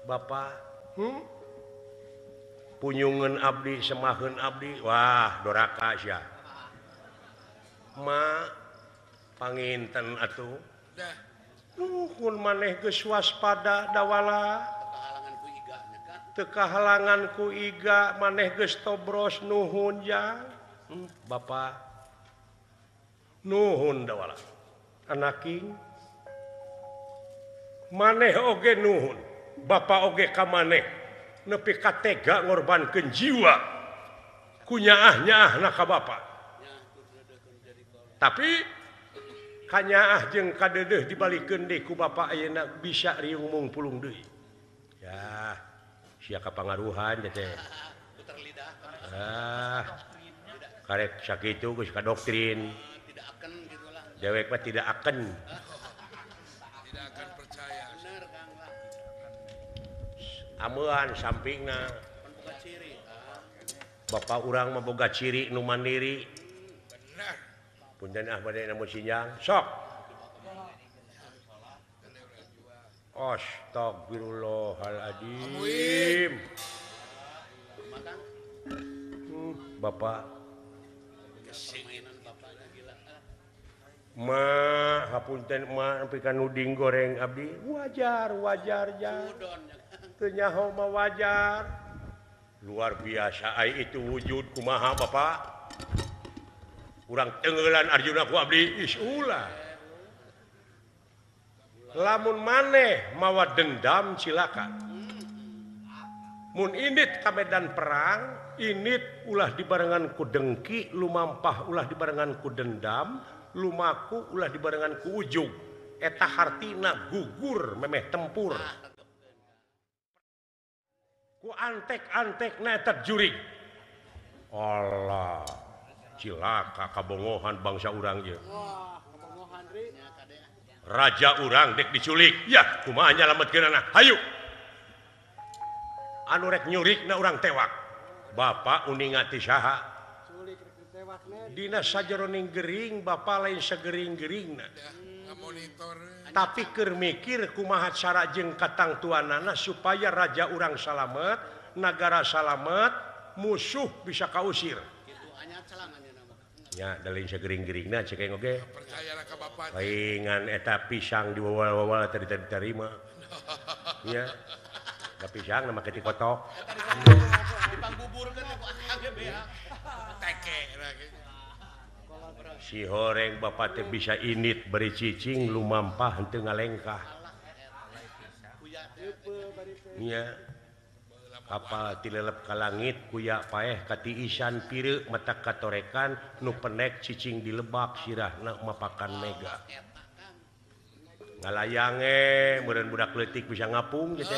Bapak, punyungan abdi, semaheun abdi, wah doraka sia. Ma panginten atuh. Nuhun maneh geus waspada Dawala. Teu kahalangan ku iga maneh geus tobros nuhun jang. Bapak nuhun Dawala. Anaking maneh oge nuhun. Bapak oge ka maneh. Nepi ka tega ngorbankeun jiwa ku nyaah-nyaahna ka bapa. Tapi kanyaah jeung kadeudeuh dibalikeun deui ku bapa ayeuna bisa riung mung pulung deui. Ya, sia kapangaruhan teh. Ah. Karek sakitu geus ka doktrin.
Tidak akan gitulah.
Dewek mah tidak akan.
Tidak akan percaya.
Bener Kang lah.
Amean sampingna.
Boga ciri.
Bapak urang mah boga ciri nu mandiri.
Bener.
Punten ah bade namun sinjang. Sok. Astagfirullahaladzim. Bapak ma hapunten ma nepi ka nuding goreng abdi wajar wajar jar teu nyaho mah wajar luar biasa ai itu wujud kumaha Bapak urang tenggelan Arjuna ku abdi is ulah lamun maneh mawa dendam cilaka mun indit ka medan perang init ulah dibarengan ku dengki lumampah ulah dibarengan ku dendam lumaku ulah dibarengan ku ujug eta hartina gugur memeh tempur ku antek-antekna eta jurig Allah cilaka kabongohan bangsa urang ieu raja urang dek diculik ya kumaha nyalametkeunana hayu anu rek nyurikna urang tewak Bapak uninga ti saha dina sajeroning gering Bapak lain segering-geringna tapi keur mikir kumaha cara jeung katangtuanana supaya raja urang salamet nagara salamet musuh bisa kausir nya da lain segering-geringna cek aing oge
percayalah ka Bapak
paingan eta pisang diwawal-wawal tadi diterima nya da pisang na make dikotok
dipangbuburkeun ku akang ge bea
teke
si horeng bapak teh bisa init beri cicing lumampah henteu ngalengkah nya kapal tilelep ka langit kuya paeh katiisan pireuk mata katorekan nu penek cicing dilebak sirahna mapakan mega ngalayange meureun budak leutik bisa ngapung gitu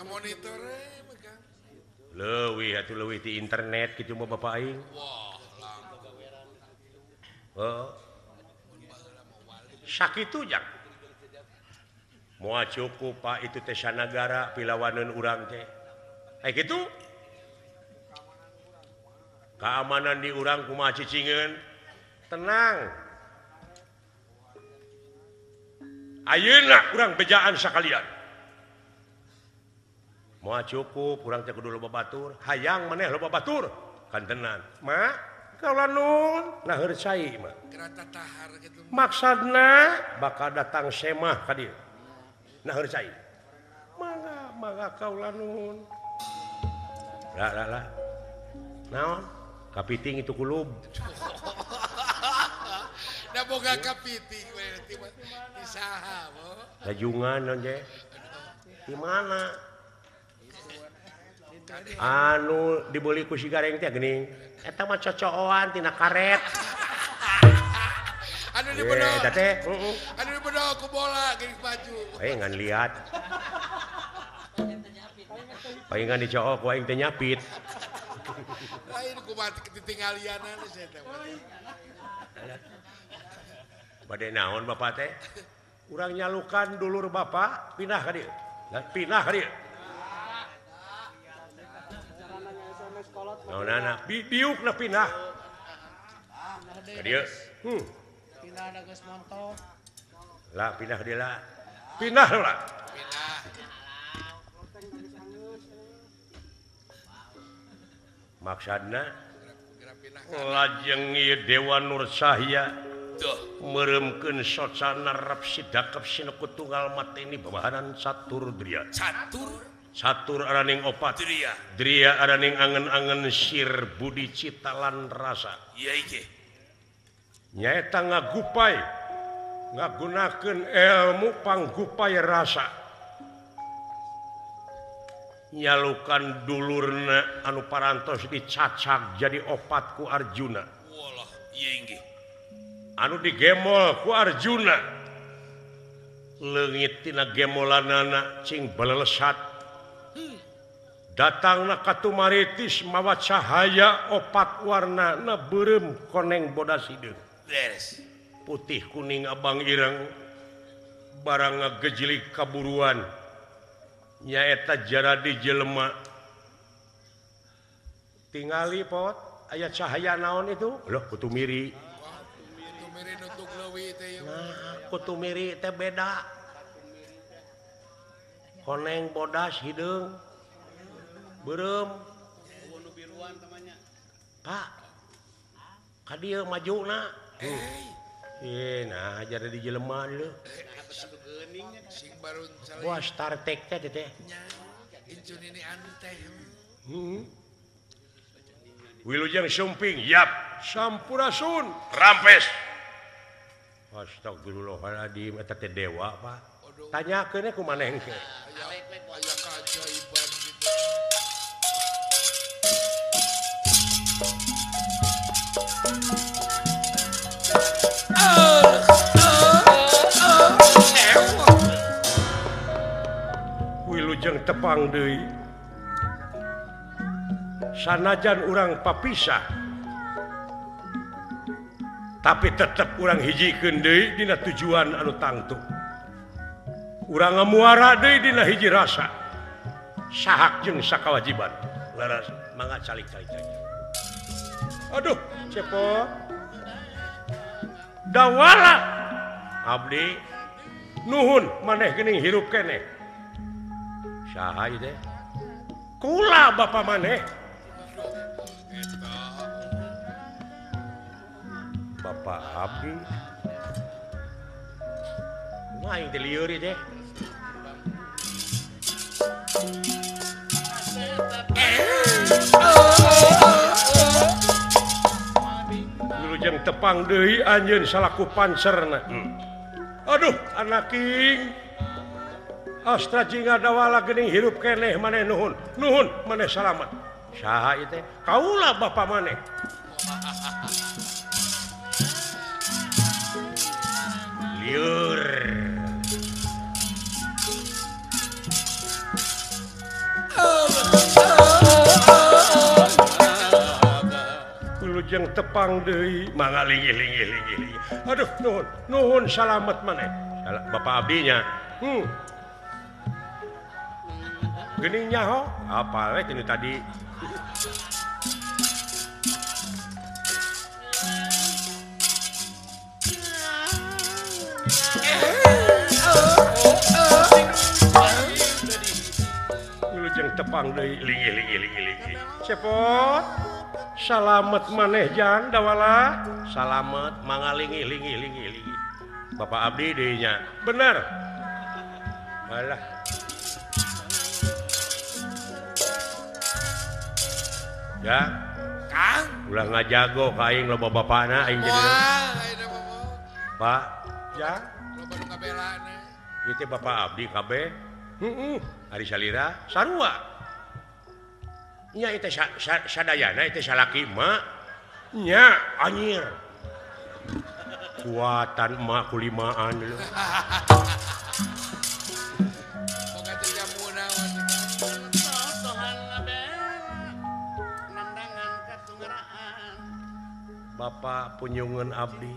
monitor
leuwih atuh leuwih ti internet kitu mah bapak aing. Heeh. Sakitu jang. Moal cukup Pak itu teh sanagara pilawaneun urang teh. Ai kitu? Keamanan di urang kumaha cicingeun? Tenang. Ayeuna urang bejaan sakalian. Moal cukup urang teh kudu loba batur, hayang maneh loba batur. Kantenan. Ma, kaula nun nah heur cai mah. Maksudna bakal datang semah ka dieu. Nah heur cai. Mangga, mangga kaula nun. Lah lah lah. Naon? Kapiting itu kulub.
Da boga kapiting we di saha, Bo?
Lajungan naon je? Di mana? Anu dibeli ku si gareng teh geuning eta mah cocooan tina karet
anu dibedol
eta teh heeh
anu dibedol ku bola geuning baju
ngan liat paingan dicook ku aing teh nyapit
lain kumaha ketinggalianan sia teh
bade naon bapak teh urang nyalukan dulur bapak pindah ka dieu pindah ka dieu naonana diukna pindah ka dieu
pindah da geus montok
lah pindah ka dieu lah pindah lah
pindah
maksudna lajeng ieu Dewa Nur Cahya meremkeun socana rep sidakep sineku tunggal mateni babahanan catur dria
catur
catur araning opat
dria
dria araning angen-angen sir budi cita lan rasa
ieu iki
nyaeta ngagupai ngagunakeun ilmu panggupai rasa Nyalukan dulurna anu parantos dicacag jadi opat ku Arjuna.
Walah, ieu inggih.
Anu digemol ku Arjuna. Leungit tina gemolanana cing balelesat. Datangna ka Tumaritis mawa cahaya opat warna na beureum koneng bodas hideung.
Beres.
Putih kuning abang ireng barang ngagejilig kaburuan. Nyaeta jaradi jelema. Tingali pot aya cahaya naon itu? Loh, kutu miri.
Kutu miri nutuk leuwi teh.
Nah, kutu miri teh beda. Koneng bodas hideung. Beureum. Pak. Ka dieu majuna. Nah jadi jelema leuh. Wah, Star Trek teh teh. Wilujeng Sumping, yap. Sampurasun, rampes. Astagfirullahaladzim, eta teh dewa, Pak. Tanyakeun ku maneh engke.
Aya keajaiban gitu.
Wilujeng tepang deui. Sanajan urang papisah, tapi tetep urang hijikeun deui dina tujuan anu tangtu. Urang ngamuara deui dina hiji rasa. Sahak jeung sakawajiban. Leres mangga calik-calik. Aduh, cepot. Dawala abdi nuhun maneh geuning hirup keneh. Saha ieu teh? Kula bapa maneh. Bapak abdi. Wah, aing teh lieur ieu teh. Wilujeng tepang deui anjeun salaku pancerna. Aduh, anaking. Astra jingga dawala geuning hirup keneh maneh nuhun. Nuhun maneh salamet. Saha ieu teh? Kaula bapa maneh. Liur. Wilujeng tepang deui mangga linggih linggih linggih linggih. Aduh, nuhun, nuhun salamet maneh. Bapak abdinya. Geuning nyaho, apa we tinu tadi? Wilujeng tepang deui linggih linggih linggih linggih. Cepot. Salamet maneh jang dawala. Salamet mangga linggih linggih linggih linggih. Bapak abdi deui nya. Bener. Alah. Ya,
Kang,
ulah ngajago ka aing loba bapana aing jadi.
Wah, ayeuna mah.
Pak, ya,
loba nu kabelana.
Ieu teh bapak abdi kabeh. Heeh, ari salira sarua. Nya ieu teh sadayana ieu teh salaki emak. Nya anjir. Kuatan emak kulimaan lho.
Boga teh jamuna.
Bapak punyungan abdi,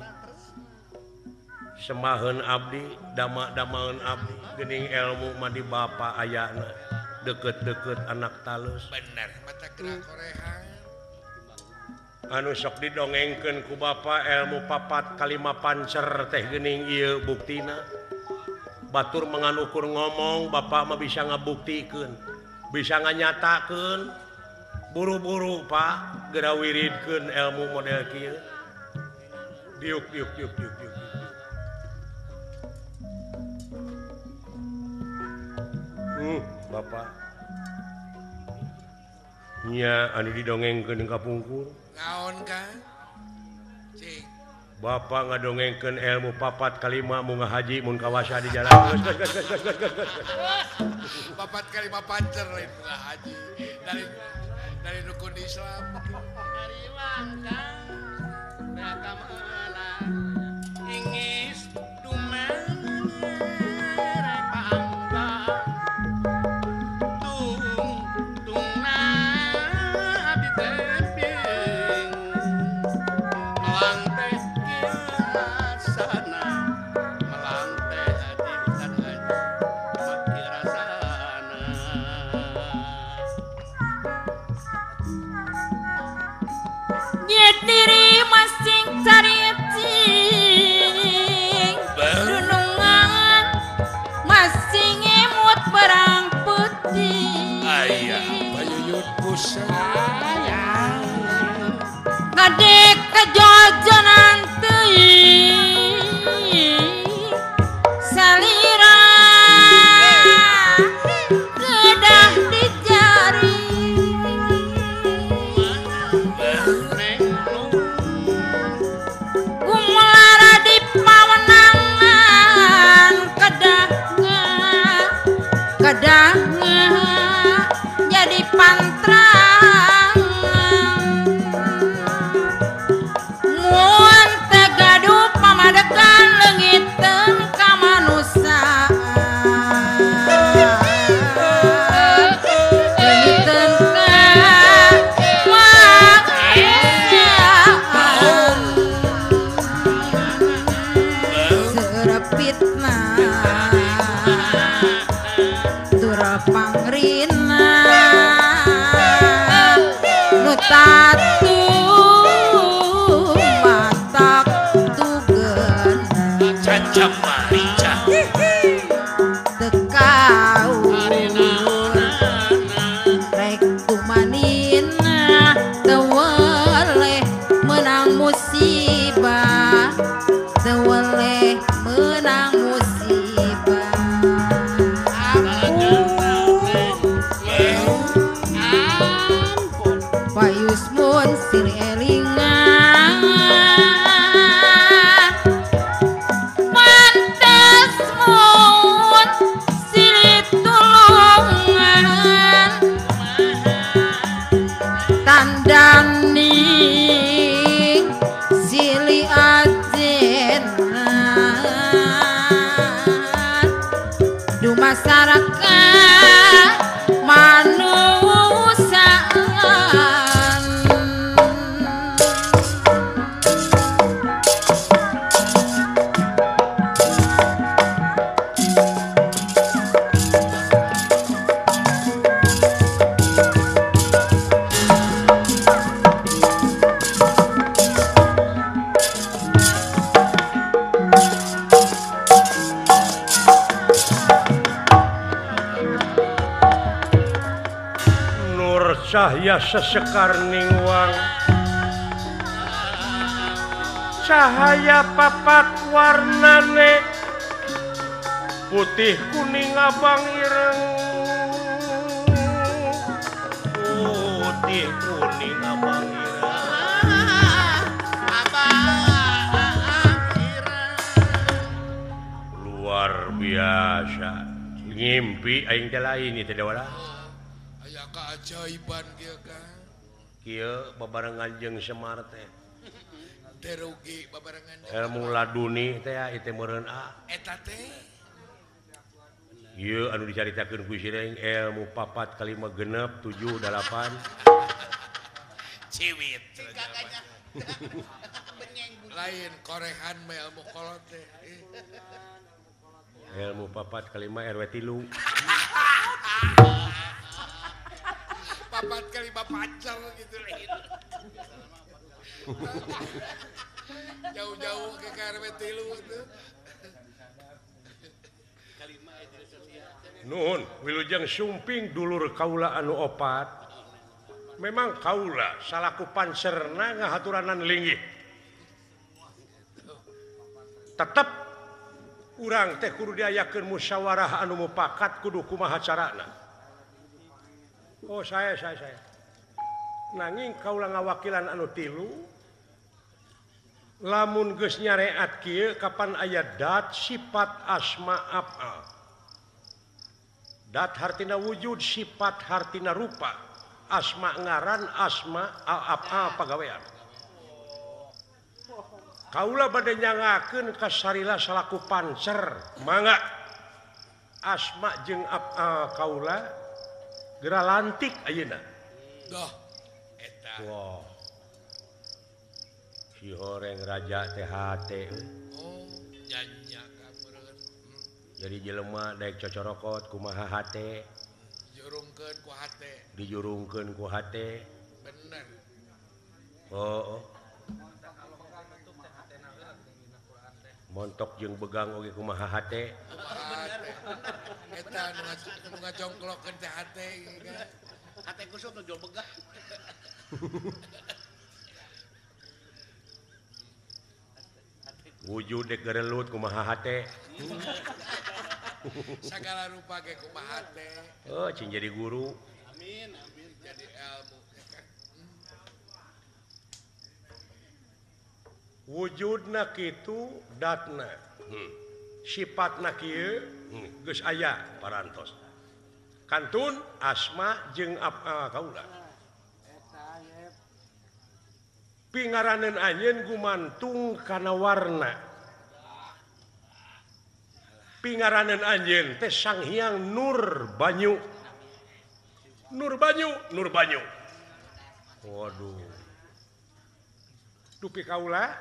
semaheun abdi, dama-damaeun abdi, geuning ilmu mah di bapa ayana, deket-deket anak talus.
Bener, mata gerak korehan.
Anu sok didongengkeun ku bapa ilmu papat kalima pancer teh geuning ieu buktina. Batur menganukur ngomong, bapak mah bisa ngabuktikeun, bisa nganyatakeun. Buru-buru Pak, geura wiridkeun ilmu model kieu. Diuk diuk diuk diuk diuk. Bapak. Nya anu didongengkeun ka pungkur.
Naon Kang? Cing.
Bapak ngadongengkeun ilmu papat kalima munga haji mun kawasa di jalan. Geus geus geus geus geus geus.
Papat kalima pancer lain munga haji. Dari rukun Islam.
Dari langkah raka ingis dumere pangga tung tungna abdi teping melang teh kiasana melang teh haji bukan haji maki rasana
nyet diri masing cariting dunungan masing emut perang putih
ayah payuyut busa
ngadek kejojonan teuing salira kedah dicari gumelara di pawenangan kedah kedah jadi pantrangan mun teu gaduh pamadegan leungiteun kamanusiaan leungiteun kamanusiaan serepitna dura pangrina nu tatu matak tugena
cacam marica
teu kaur rek tumanina teu weleh meunang musibah teu weleh meunang musibah
ampun
payusmun silih elingan pantes mun silih tulungan tandaning silih ajenan dumasaraka manusaan.
Nur cahya sesekar ningwang cahaya papat warnane putih kuning abang ireng putih kuning abang ireng luar biasa ngimpi aing teh lain ieu teh wala
aya keajaiban kieu Kang
kieu babarengan jeung Semar teh
teu rugi babarengan
ilmu laduni teh ieu teh meureun a
eta teh
ieu anu dicaritakeun ku Sireng ilmu 4 5 6 7 8
ciwit lain korehan mah ilmu kolot teh
ilmu 4 5 RW 3
4 5 pacar gitu lain jauh-jauh ke RW 3 itu.
Nuhun wilujeng sumping dulur kaula anu opat. Memang kaula salaku panserna ngahaturanan linggih. Tetep urang teh kudu diayakeun musyawarah anu mupakat kudu kumaha carana. Oh saya. Nanging kaula ngawakilan anu tilu. Lamun geus nyareat kieu kapan aya dat sifat asma af'al. Dat hartina wujud, sifat hartina rupa, asma ngaran, asma af'al pagawean. Kaula bade nyangakeun ka Sarila salaku pancer, mangga asma jeung af'al kaula geura lantik ayeuna.
Doh eta.
Wah. Si horeng raja teh hate.
Oh, nyanya ka meureun.
Jadi jelema daek cocorokot kumaha hate?
Jurungkeun ku hate.
Dijurungkeun ku hate.
Bener.
Oh. Montok jeung begang oge kumaha hate?
Eta nu ngajongklokkeun teh hate.
Hate kusut nu jual begang.
Wujud dek gerelut kumaha hate.
Sagala rupa ge kumaha hate.
Oh, cing jadi guru.
Amin, amin
jadi ilmu.
Wujudna kitu datna. Sifatna kieu geus aya parantos. Kantun asma jeung af'al kaula. Pingaraneun anjeun gumantung kana warna. Pingaraneun anjeun teh Sang Hyang Nur Banyu. Nur Banyu, Nur Banyu. Waduh. Dupi kaula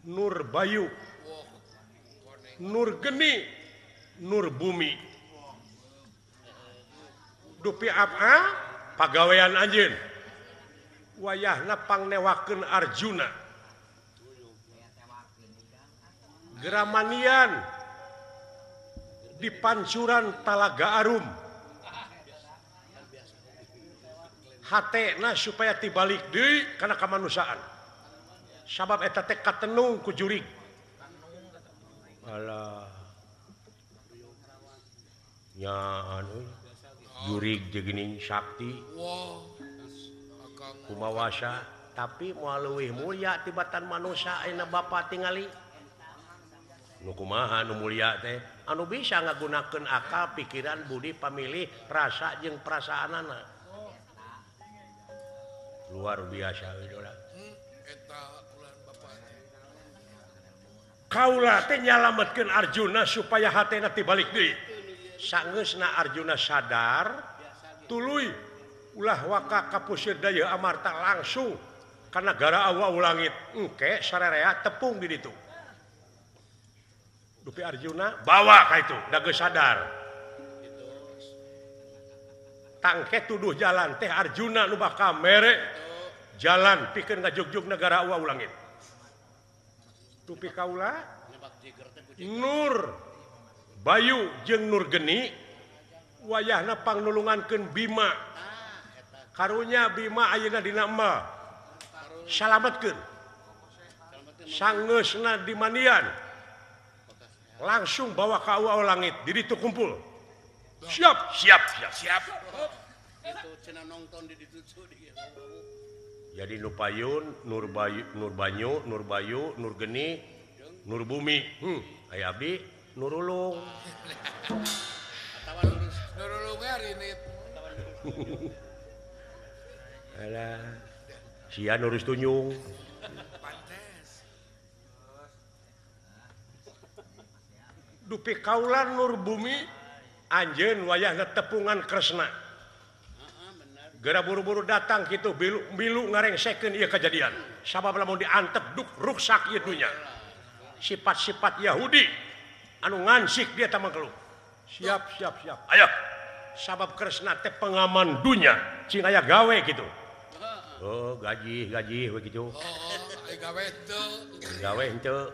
Nur Bayu. Nur Geni, Nur Bumi. Dupi apa pagawean anjeun. Wayahna pangnewakeun Arjuna. Geramanian di pancuran Talaga Arum. Hatena supaya tibalik deui kana kamanusiaan. Sabab eta teh katenung ku jurig. Alah. Nya anu jurig jeung geuning sakti. Kumawasa tapi moal leuwih mulia tibatan manusia ayeuna bapa tingali. Nu kumaha nu mulia teh anu bisa ngagunakeun akal, pikiran, budi, pamilih, rasa jeung perasaanana. Luar biasa idola.
Eta ulah bapa teh.
Kaula teh nyalametkeun Arjuna supaya hatena tibalik deui. Sangeusna Arjuna sadar tuluy ulah waka kapusir daya amarta langsung ka nagara awa langit engke sararea tepung di ditu. Dupi Arjuna bawa ka itu da geus sadar. Tangke tuduh jalan teh Arjuna nu bakal mere jalan pikeun ngajugjug negara awa langit. Dupi kaula Nur Bayu jeung Nur Geni wayahna pangnulungankeun Bima. Karunya Bima ayeuna dina emal. Salametkeun. Sangeusna di mandian. Langsung bawa ka awa langit, di ditu kumpul. Siap, siap, siap,
siap.
Itu cenah nonton di ditu
Jadi nu payun, Nur Bayu, Nur Banyu, Nur Bayu, Nur Geni, Nur Bumi. Aya abdi Nurulung.
Atawa
Nurulung rinit.
Alah, sia nurus tunyung.
Pantes.
Dupi kaula Nur Bumi anjeun wayahna tepungan Kresna. Geura buru-buru datang kitu bilu ngarengsekeun ieu kajadian. Sabab lamun diantep duk ruksak ieu dunya. Sifat-sifat Yahudi anu ngansik dia tamang keluh. Siap, siap, siap. Ayo. Sabab Kresna teh pengaman dunya, cing aya gawe gitu. Oh, gaji, gaji we kitu.
Oh, aya gawe teu.
Gawe henteu.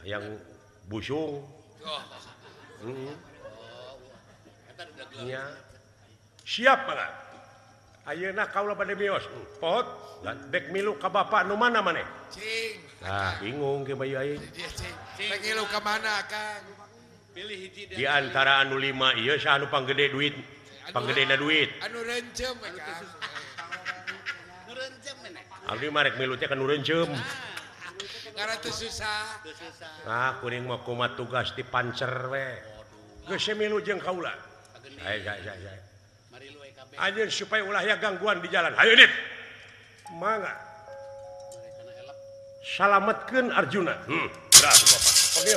Hayang busung.
Oh.
Heeh. Nya. Siap banget. Ayeuna kaula bade mios. Pot, dek milu ka bapak nu mana maneh?
Cing.
Nah, bingung ke bayu aing.
Dek milu ka mana, Kang?
Pilih hiji
di antara anu 5 ieu saha anu panggede duit? Panggedena duit.
Anu rencem, Kang.
Nu rencem meneh.
Abdi mah rek milu teh ka nu reunceum.
Karena teu susah.
Ah kuring mah kumaha tugas di pancer we. Geus milu jeung kaula. Hai hai hai hai. Anjeun supaya ulah aya gangguan di jalan. Hayu dit. Mangga. Salametkeun Arjuna. Dah Bapak. Oke.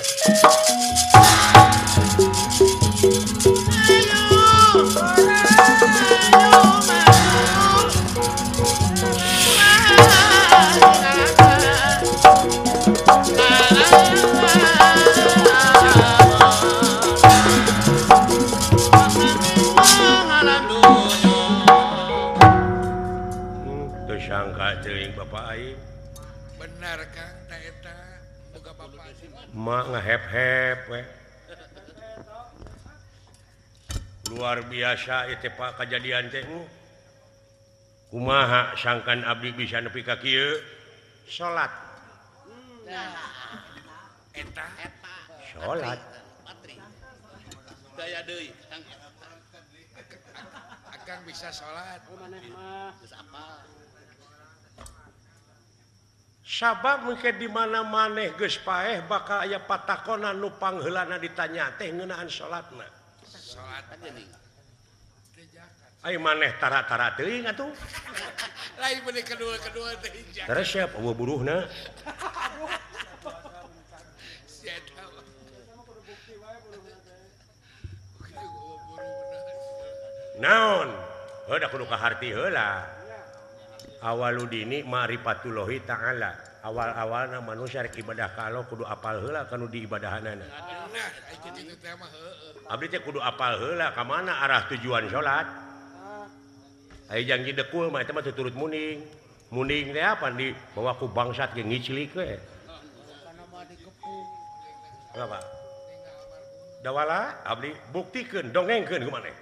Teu sangka teuing Bapak aing.
Benar Kang, ta eta boga bapak.
Mak ngahep-hep we. Luar biasa ieu teh Pak kajadian teh. Kumaha sangkan abdi bisa nepi ka kieu? Salat.
Eta
salat.
Daya deui Kang.
Akang bisa salat.
Geus apal.
Sabab mungkin di mana maneh geus paeh bakal aya patakonan nu pangheulana ditanya teh ngeunaan salatna.
Salat
geuning.
Ai maneh tara-tara teuing atuh.
Lain bener kedua-kedua teh hiji.
Terus siap eueuh buruhna.
Sia eta.
Naon? Heuh da kudu kaharti heula. Awaludini ma'rifatullahi ta'ala. Awal-awalna manusia rek ibadah ka Allah kudu apal heula kanu diibadahanana.
Nah, kitu teh mah heueuh.
Abdi teh kudu apal heula ka mana arah tujuan salat. Ai janji dekul mah eta mah tuturut muning. Muning teh apa dibawa ku bangsat ge ngiclik we. Apa? Dawala abdi buktikeun dongengkeun ku maneh.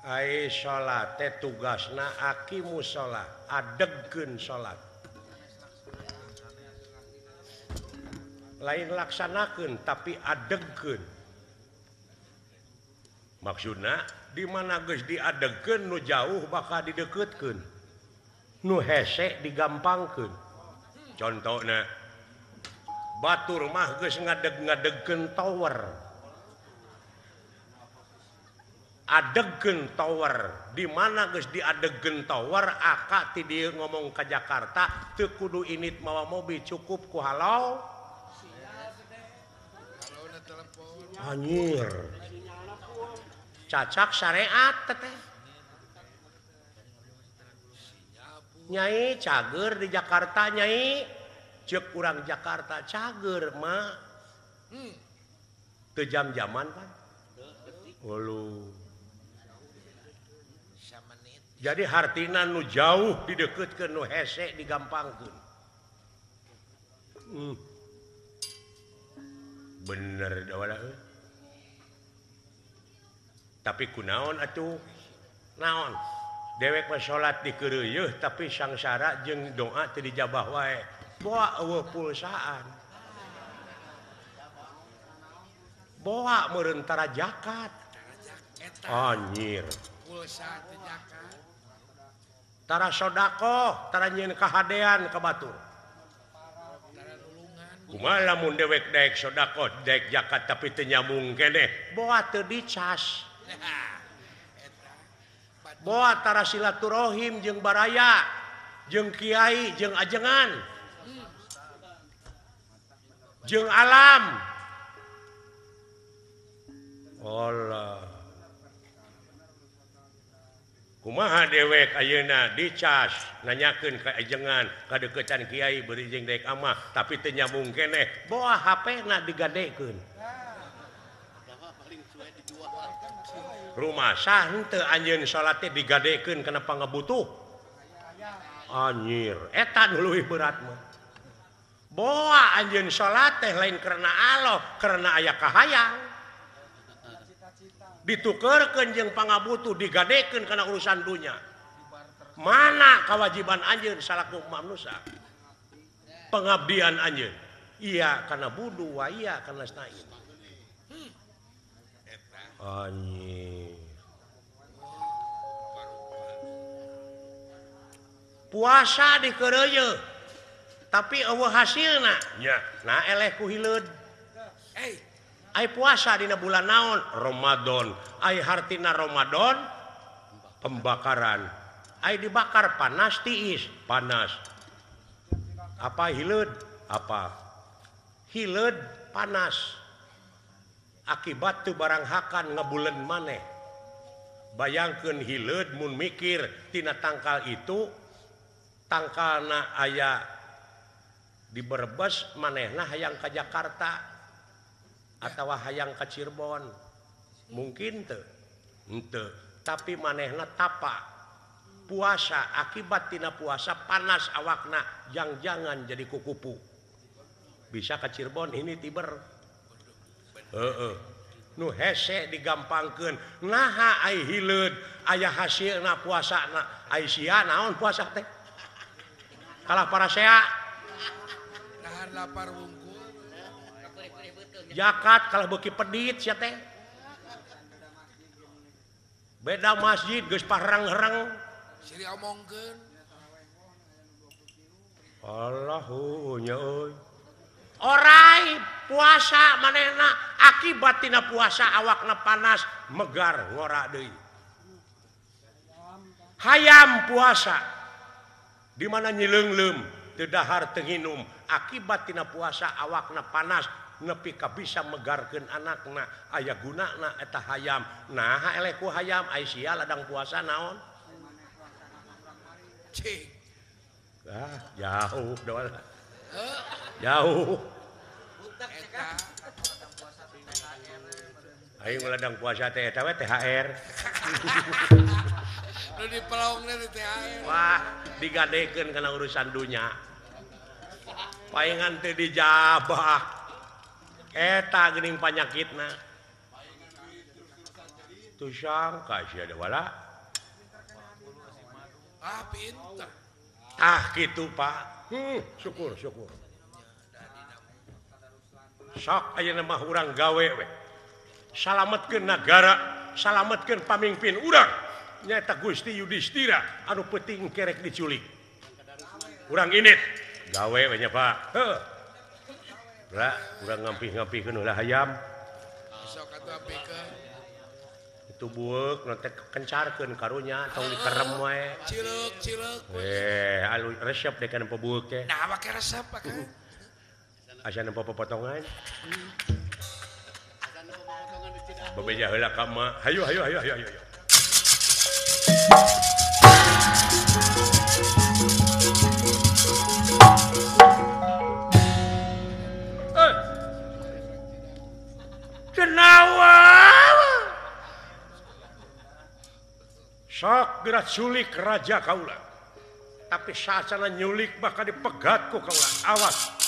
Ai salat teh tugasna aqimus shalah, adegkeun salat. Lain laksanakeun tapi adegkeun. Maksudna di mana geus diadegkeun nu jauh bakal dideukeutkeun. Nu hese digampangkeun. Contona batur mah geus ngadeg-ngadegkeun tower. Adegkeun tower di mana geus diadegkeun tower aka ti dieu ngomong ka Jakarta teu kudu init mawa mobil cukup ku halau. Anjir. Cacak syariat teteh. Nyai cager di Jakarta nyai. Ceuk urang Jakarta cager mah. Teu jam-jaman kan. Ulu. Jadi hartina nu jauh dideukeutkeun nu hese digampangkeun. Bener dawala euy. Tapi kunaon atuh? Naon? Dewek mah salat dikeureuyeun tapi sangsara jeung doa teu dijabah wae. Boa eueuh pulsaan. Boa meureun tara zakat. Anjir.
Pulsa teu zakat.
Tara sodakoh, tara nyieun kahadean ka batur. Kumaha lamun dewek daek sodakoh, daek zakat tapi teu nyambung keneh, boa teu dicas. Boa tara silaturahim jeung baraya, jeung kiai, jeung ajengan, jeung alam. Allah. Kumaha dewek ayeuna dicas nanyakeun ka ajengan kadeukeutan kiai beureui jeung daek amah tapi teu nyambung keneh, boa HP-na digadekeun. Rumah sah henteu anjeun salat teh digadekeun kana pangabutuh. Anjir, eta nu leuwih berat mah. Boa anjeun salat teh lain karena Allah, karena aya kahayang. Ditukerkeun jeung pangabutuh digadekeun kana urusan dunya. Mana kewajiban anjeun salaku manusia? Pengabdian anjeun. Iya kana budu wa iya kana stain. Anjir. Puasa dikeureuyeun tapi eueuh hasilna nya nah eleh ku hileud. Ai puasa dina bulan naon? Ramadan. Ai hartina Ramadan pembakaran. Ai dibakar panas tiis, panas. Apa hileud? Apa? Hileud panas. Akibat teu barang hakan ngebulen maneh. Bayangkeun hileud mun mikir tina tangkal itu tangkalna aya di Brebes manehna hayang ka Jakarta atawa hayang ka Cirebon mungkin teu henteu tapi manehna tapa puasa akibat tina puasa panas awakna jang-jangan jadi kukupu bisa ka Cirebon ini tiber heeh nu hese digampangkeun naha ai hileud aya hasilna puasana ai sia naon puasa teh kalah parasea
nahan lapar wungkul
zakat kalah beuki pedit sia teh beda masjid geus parang-herang
siri omongkeun
Allahu nya euy orai puasa manehna akibat tina puasa awakna panas megar ngora deui hayam puasa di mana nyileungleum teu dahar teu nginum akibat tina puasa awakna panas nepi ka bisa megarkeun anakna aya gunana eta hayam nah eleh ku hayam ai sia ladang puasa naon
cing
ah jauh doa jauh aing ladang puasa teh eta we THR
nu dipelongna di THR
wah digadekeun kana urusan dunya paingan teu dijabah eta geuning panyakitna tuh sangka sia da wala
ah pinter
ah kitu Pak syukur syukur sok ayeuna mah urang gawe we salametkeun nagara salametkeun pamimpin urang nyaeta Gusti Yudhistira anu peuting kerek diculik urang init gawe we nya Pak heuh bra urang ngampih-ngampihkeun heula hayam
sok atuh ampikeun
itu bueuk nu teh kencarkeun karunya tong dikerem wae
cileuk cileuk
alu resep deh kana bueuk teh
nah make resep akang
asa nempo popotongan bebeja heula ka emak hayu hayu hayu hayu hayu Kenawa sok geura culik raja kaula tapi sacana nyulik bakal dipegat ku kaula awas.